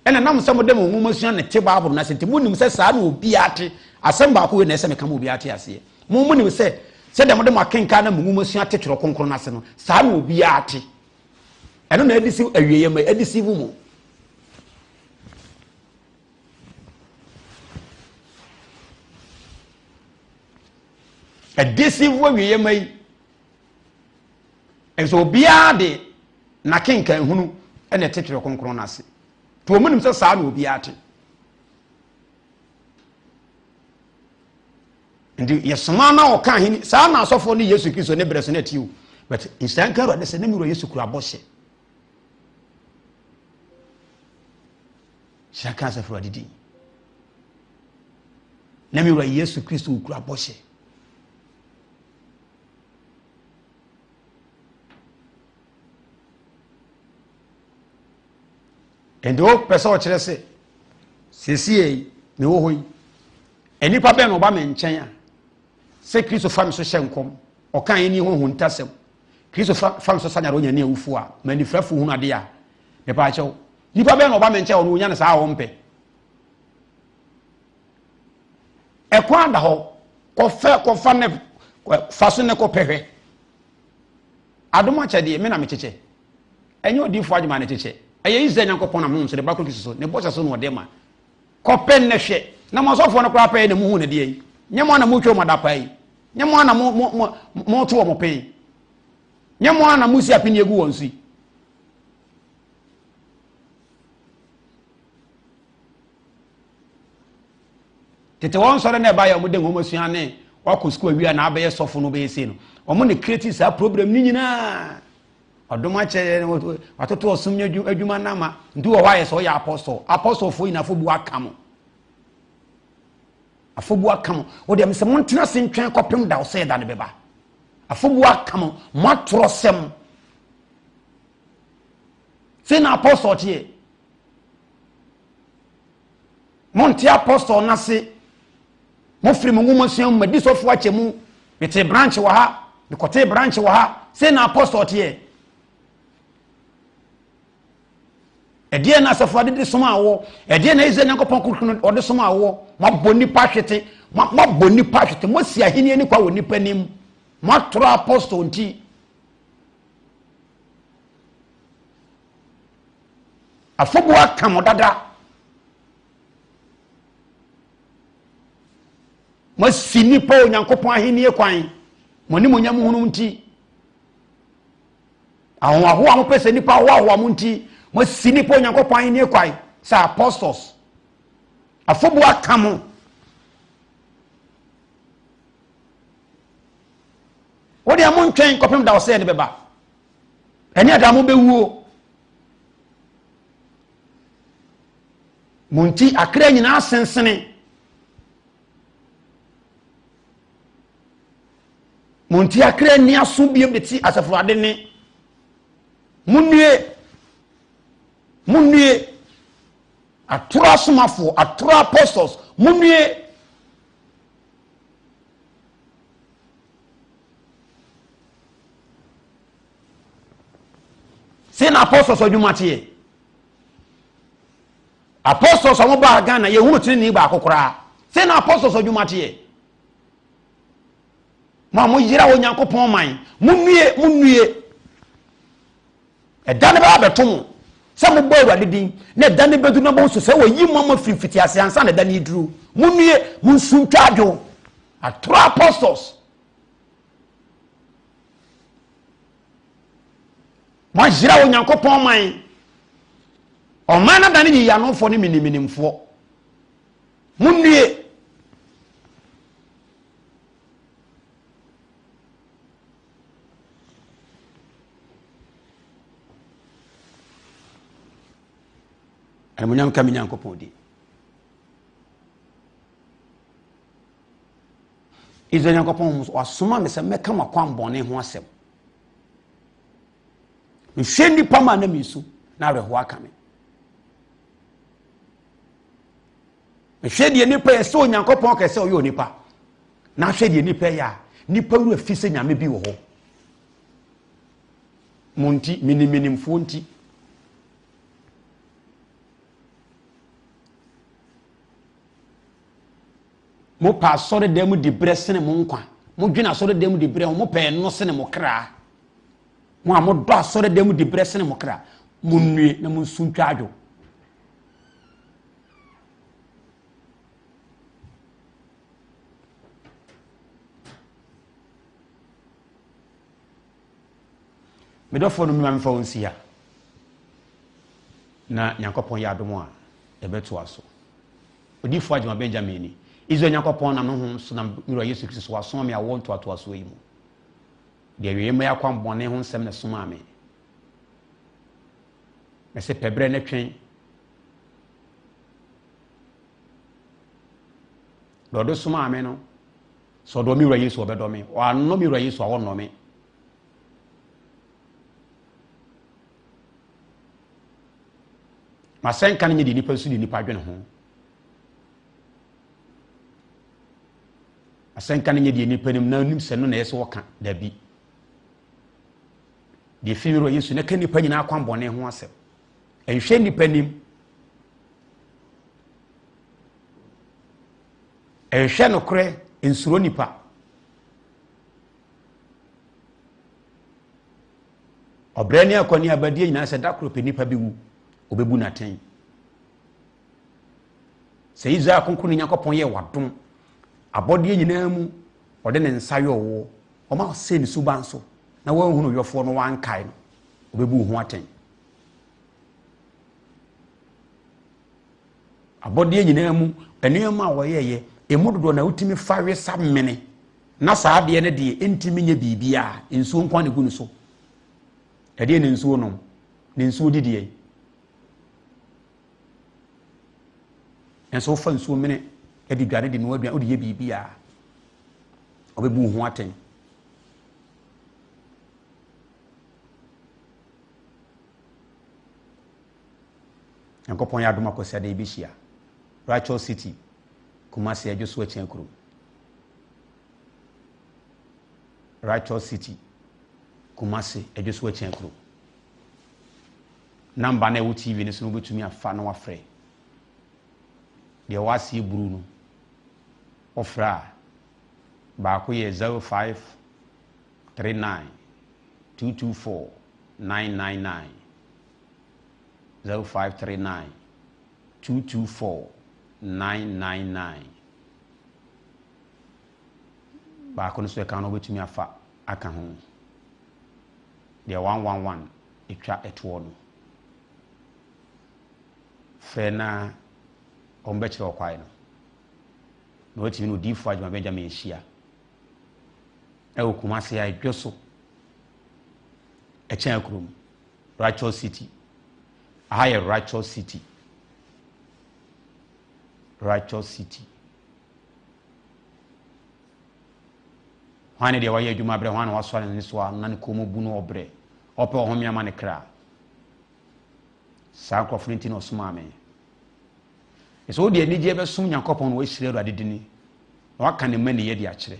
Ɛna nam sɛ mode mo nwoma sua ne te Bible no ase nti, monim sɛ saa na obiara te. Asɛm baako wei na ɛsɛ meka ma obiara te aseɛ. Mo monim sɛ sɛdeɛ mode mo akenkan na mo nwoma sua te Twerɛ Kronkron no ase no, saa na obiara te. Ɛno na ɛde si awieeɛ ma ɛde si mu. Ɛdeceive awieeɛ ma yi. Ɛsɛ obiara de n'akenkan hunu na ɛte twerɛ kronkron no ase. To wɔn nim sɛ saa na obiara te. Nti yɛsoma na ɔka ahene saa na asɔfoɔ ne Yesu Kristo ne berɛ so na ɛte o. But nhyira nka Awurade sɛ ne mewura Yesu kura bɔhyɛ. Hyira ka asafo Awurade din. Na me wura Yesu Kristo kura bɔhyɛ. Nti wopɛ sɛ ɔkyerɛ sɛ sesie yi mewɔ hɔ yi nnipa bɛn na ɔba me nkyɛn a sɛ Kristo fa me so hyɛ nkɔm ɔka ɛni ho huntasɛm Kristo fa me so sanyare onya ne awufoɔ a ma anifirafoɔ hunu adeɛ a mepaakyɛw Nipa bɛn na ɔba me nkyɛn ɔno onya no saa a ɔmpɛ. Ɛkwan da hɔ kɔfɛ kɔfa ne fa so ne kɔpɛ hwɛ. Adom akyɛdeɛ me na mekyekyɛ. Ɛnyɛ odiifoɔ adwuma ne kyekyɛ. Ɛyɛ Israel Nyankopɔn nam honhom so de ba kɔ Kristo so ne bɔhyɛ so na ɔde ma. Kɔpɛ nnɛ hwɛ. Na mo asɔfoɔ no koraa pɛɛ na muhu ne deɛ yi. Nyɛ mo a na motwa wɔn adapaa yi. Nyɛ mo a na mo mo mo moto wɔn pɛn. Nyɛ mo a na mosi apini egu wɔn so yi. Tete wɔn nsɔre na ɛbaeɛ a wɔde nwoma sua ne wakɔ sukuu awia na abɛyɛ sɔfo no bɛyɛ sei no wɔn ne create saa problem ne nyinaa ɔdom akyɛ watoto ɔsom nyɛ adwuma no ama nti wɔ hɔ ayɛ sɛ ɔyɛ apostle apostlefoɔ nyinaa afɔbu aka mo afɔbu aka mo wɔde ɛm sɛ montena ase ntwɛn kɔpem da ɔsɛ da no bɛba afɔbu aka mo moatorɔ sɛm Sei na apostol teɛ. Monte apostol no ase. Mofiri mo nwoma sua mu, madi sɔfo akyɛ mu. Mete branch wɔ ha, mekɔtee branch wɔ ha. Sei na apostol teɛ. Ɛdeɛ na asafo ade de som awɔ. Ɛdeɛ na Israel Nyankopɔn kronkron ɔde som awɔ. Moabɔ nipa ahwete. Moabɔ nipa ahwete. Moasi ahenni ani kwa wɔ nipa anim. Moatoro apostol nti. Afobu aka mo dada. Moasi nnipa Onyankopɔn ahenni kwan, mo animuonyam hunu nti. Ahohoahoa mopɛ sɛ nnipa hoahoa mo nti, moasi nnipa Onyankopɔn ahenni kwan sɛ apostles. Afobu aka mo. Wo deɛ montwɛn kɔpem da ɔsɛɛ no bɛba. Ɛne ɛda mo bɛwuo. Mo nti akra nyinaa sensene. Mo nti akra nni aso biom de te asafo ade ne. Monnue. Monnue. Atoro asomafoɔ, atoro apostles, monnue. Sei na apostles adwuma teɛ. Apostles a wɔbaa Ghana yɛhunu tenenee baako koraa. Sei na apostles adwuma teɛ. Mo a moyera Onyankopɔn man, monnue, monnue. Ɛda no bɛba abɛto mo sɛ mobɔ Awurade din, na ɛda no bɛduru na moahu sɛ wɔayi mo ama firi mfitiaseɛ ansa na ɛda no reduru. Monnue, monsu ntwa adwo. Atorɔ apostles. Moahyira Onyankopɔn man. Ɔman no adane nyiyanofoɔ ne miniminimfoɔ. Monnue. Animuonyam ka me Nyankopɔn din. Israel Nyankopɔn wasoma me sɛ mɛka mo akwammɔne ho asɛm. Mehwɛ nnipa ma na mesu na awerɛhoɔ aka me. Mehwɛ deɛ nnipa yɛ sɛ Onyankopɔn kɛ sɛ ɔyɛ onipa. Na ahwɛ deɛ nnipa yɛ a, nnipa wura fi sɛ nyame bi wɔ hɔ. Mo nti, miniminimfoɔ nti. Mopɛ asɔredan mu diberɛ sene mo nkwa. Modwene asɔredan mu diberɛ ho. Mopɛ ɛno sene mo kra. Mo a modɔ asɔredan mu diberɛ sene mo kra, monnue na monsu ntwa adwo. Me dɔfoɔ no mema memfa wo nsi ha na Nyankopɔn yɛ adom a yɛbɛtoa so. Odiyifoɔ Agyemang Benjamin ni. Israel Nyankopɔn nam ne Honhom so nam me Wura Yesu Kristo so wasoma me awoɔ ntoatoasoɔ yi mu. De awieeɛ mma yi akwammɔne ho nsɛm na ɛsomaa me. Mese pɛ berɛ ne twɛn. Deɛ ɔde somaa me no, sɛ ɔdɔ me Wura Yesu ɔbɛdɔ me. Ɔannɔ me Wura Yesu a ɔnnɔ me. M'asɛnka no nyɛ deɛ nnipa su ne nnipa adwene ho. Asɛnka no nyɛ deɛ nnipa nim na nim sɛ no na ɛyɛ sɛ wɔka dabi. Deɛ fi wura Yesu na ka nnipa nyinaa kwan bɔne ho asɛm. Ɛnhwɛ nnipa nim. Ɛnhwɛ nokorɛ, nsuro nnipa. Ɔbrɛ ne akɔneabadie nyinaa sɛ da koro pɛ nipa bi wu, ɔbɛbu no atɛn. Sɛ Israel kronkron ne Nyankopɔn yɛ wadom, abɔdeɛ nyinaa mu ɔde ne nsa yɛ ɔwoɔ, ɔma ɔsɛe ne suban so na wanhunu yɔfoɔ no wankae no, ɔbɛbu wo ho atɛn. Abɔdeɛ nyinaa mu nneɛma a wɔyɛeɛ, ɛmu dodoɔ na wotumi fa wesa mene Na saa adeɛ no deɛ ɛntumi nyɛ biribiara, nsuo nko ara na ɛgu no so. Ɛdeɛ na nsuo nom, na nsuo di deɛ. Nanso wofa nsuo mene de dware de noa aduane, wode yɛ biribiara, ɔbɛbu wo ho atɛn. Nyankopɔn yɛ adom akɔsi adeɛ yɛbɛhyia. Righteous City, Kumasi, Adwo so Akyea kurom. Righteous City, Kumasi, Adwosu Akyea kurom. Namba no a ɛwɔ TV no so no wobɛtumi afa na wafrɛ. Deɛ ɛwɔ aseɛ bruu no, wofrɛ a, baako yɛ 0539 224 999. 0539 224 999. Baako no nso ɛka no wobɛtumi afa aka ho. Deɛ 111 ɛtwa ɛtoɔ no. Frɛ na wɔbɛkyerɛ ɔkwae no. Na watumi ne odiyifoɔ Agyemang Benjamin ahyia ɛwɔ Kumasi a ɛdwo so ɛkyɛn akurom Righteous City. Aha yɛ Righteous City. Righteous City. Hwan ne deɛ wayɛ adwuma abrɛ? Hwan na wasoa ne nnesoa na ne kɔn mu bu no ɔbrɛ? Ɔpɛ ɔhome ama ne kra. Saa nkurɔfo no nti na ɔsomaa me. Sɛ wode anigyeɛ bɛsom Nyankopɔn na wahyira Awurade dini na waka ne mmaniyɛ de akyerɛ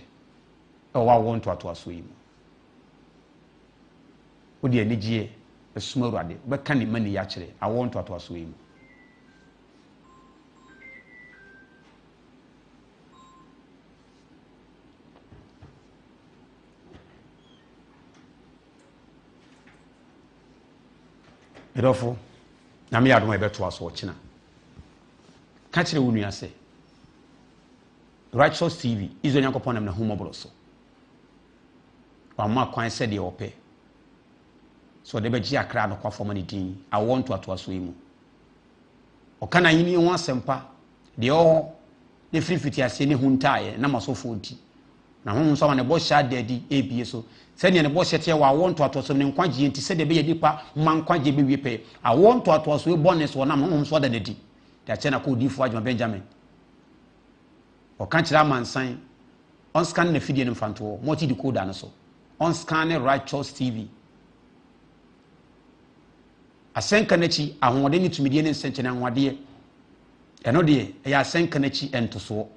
ɛwɔ w'awoɔ ntoatoasoɔ yi mu. Wode anigyeɛ bɛsom Awurade, wobɛka ne mmaniyɛ akyerɛ awoɔ ntoatoasoɔ yi mu. Medɔfo, Nyame yɛ adom a yɛbɛtoa so ɔkyena. Ka kyerɛ wo nua sɛ, Righteous TV, Israel Nyankopɔn nam n'ahummɔborɔ so. Wama kwan sɛdeɛ ɔpɛ sɛ ɔde bɛgye akra anokwafoɔ ma ne din awoɔ ntoatoasoɔ yi mu. Ɔka n'ahenni ho asɛmpa, deɛ ɛwɔ hɔ ne firi mfitiaseɛ ne huntaeɛ nam asɔfoɔ nti. Na honhom nso ama ne bɔhyɛ ada adi ebie so sɛdeɛ ne bɔhyɛ teɛ wɔ awoɔ ntoatoasoɔ mu ne nkwagyeɛ nti sɛdeɛ ɛbɛyɛ nnipa mma nkwagyeɛ bɛwie pɛyɛ. Awoɔ ntoatoasoɔ yi bɔne so ɔnam honhom so ada no adi de akyerɛ n'akoa odiyifoɔ Adwuma Benjamin. Ɔka kyerɛ amansan ɔnscan n'afidie no mfantoɔ multi decoder no so ɔnscan Righteous TV. Asɛnka no akyi ahoɔden ne tumidie ne nsɛnkyerɛnne anwanwadeɛ ɛno deɛ ɛyɛ asɛnka no akyi ntosoɔ.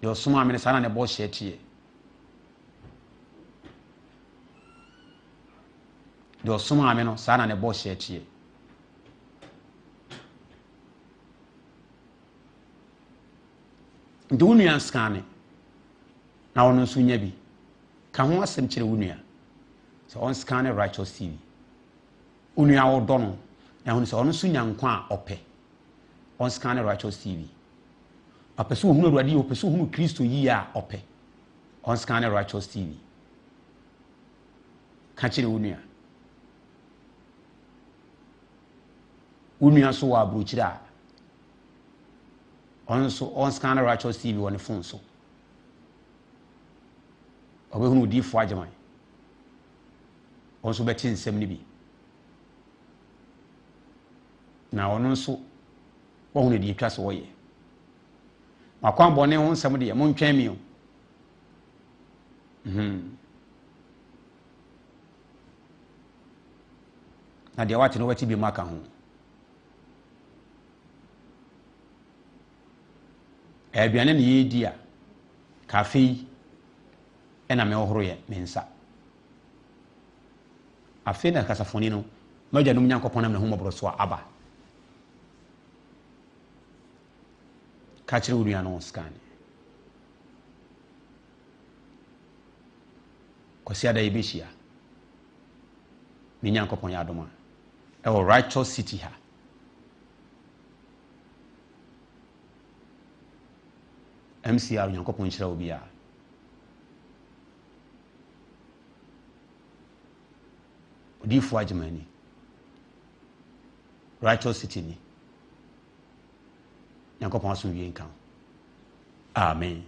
Deɛ ɔsomaa me no saa na ne bɔhyɛ teɛ. Deɛ ɔsomaa me no saa na ne bɔhyɛ teɛ. Nti wo nua nscan na ɔno nso nya bi. Ka ho asɛm kyerɛ wo nua sɛ ɔnscan Righteous TV. Wo nua a wodɔ no na hunu sɛ ɔno nso nya nkwa a ɔpɛ. Ɔnscan Righteous TV. Ɔpɛ sɛ ohunu Awurade yie, ɔpɛ sɛ ohunu Kristo yie a ɔpɛ. Ɔnscan Righteous TV. Ka kyerɛ wo nua. Wo nua nso wɔ aburokyire a, ɔno nso ɔnscan Righteous TV wɔ ne phone so. Ɔbɛhunu odiyifoɔ Agyeman. Ɔno nso bɛte nsɛm no bi. Na ɔno nso wahunu deɛ ɛtwa sɛ ɔyɛ. Makwan bɔne ho nsɛm deɛ, montwɛn me o. Hmm. Na deɛ wate no wate bi mu aka ho. Aduane na yɛredi a, ka afei ɛna mehohoro yɛ me nsa. Afei na kasafoni no, m'agyanom Nyankopɔn nam n'ahummɔborɔ so aba. Ka kyerɛ wo nua no scan. Kwasiada yɛbɛhyia. Me Nyankopɔn yɛ adom a. Ɛwɔ Righteous City ha. MCR Nyankopɔn nhyira obiara. Odiyifoɔ Agyeman ni. Righteous City ni. Nyankopɔn asomdwie nka wo. Amen.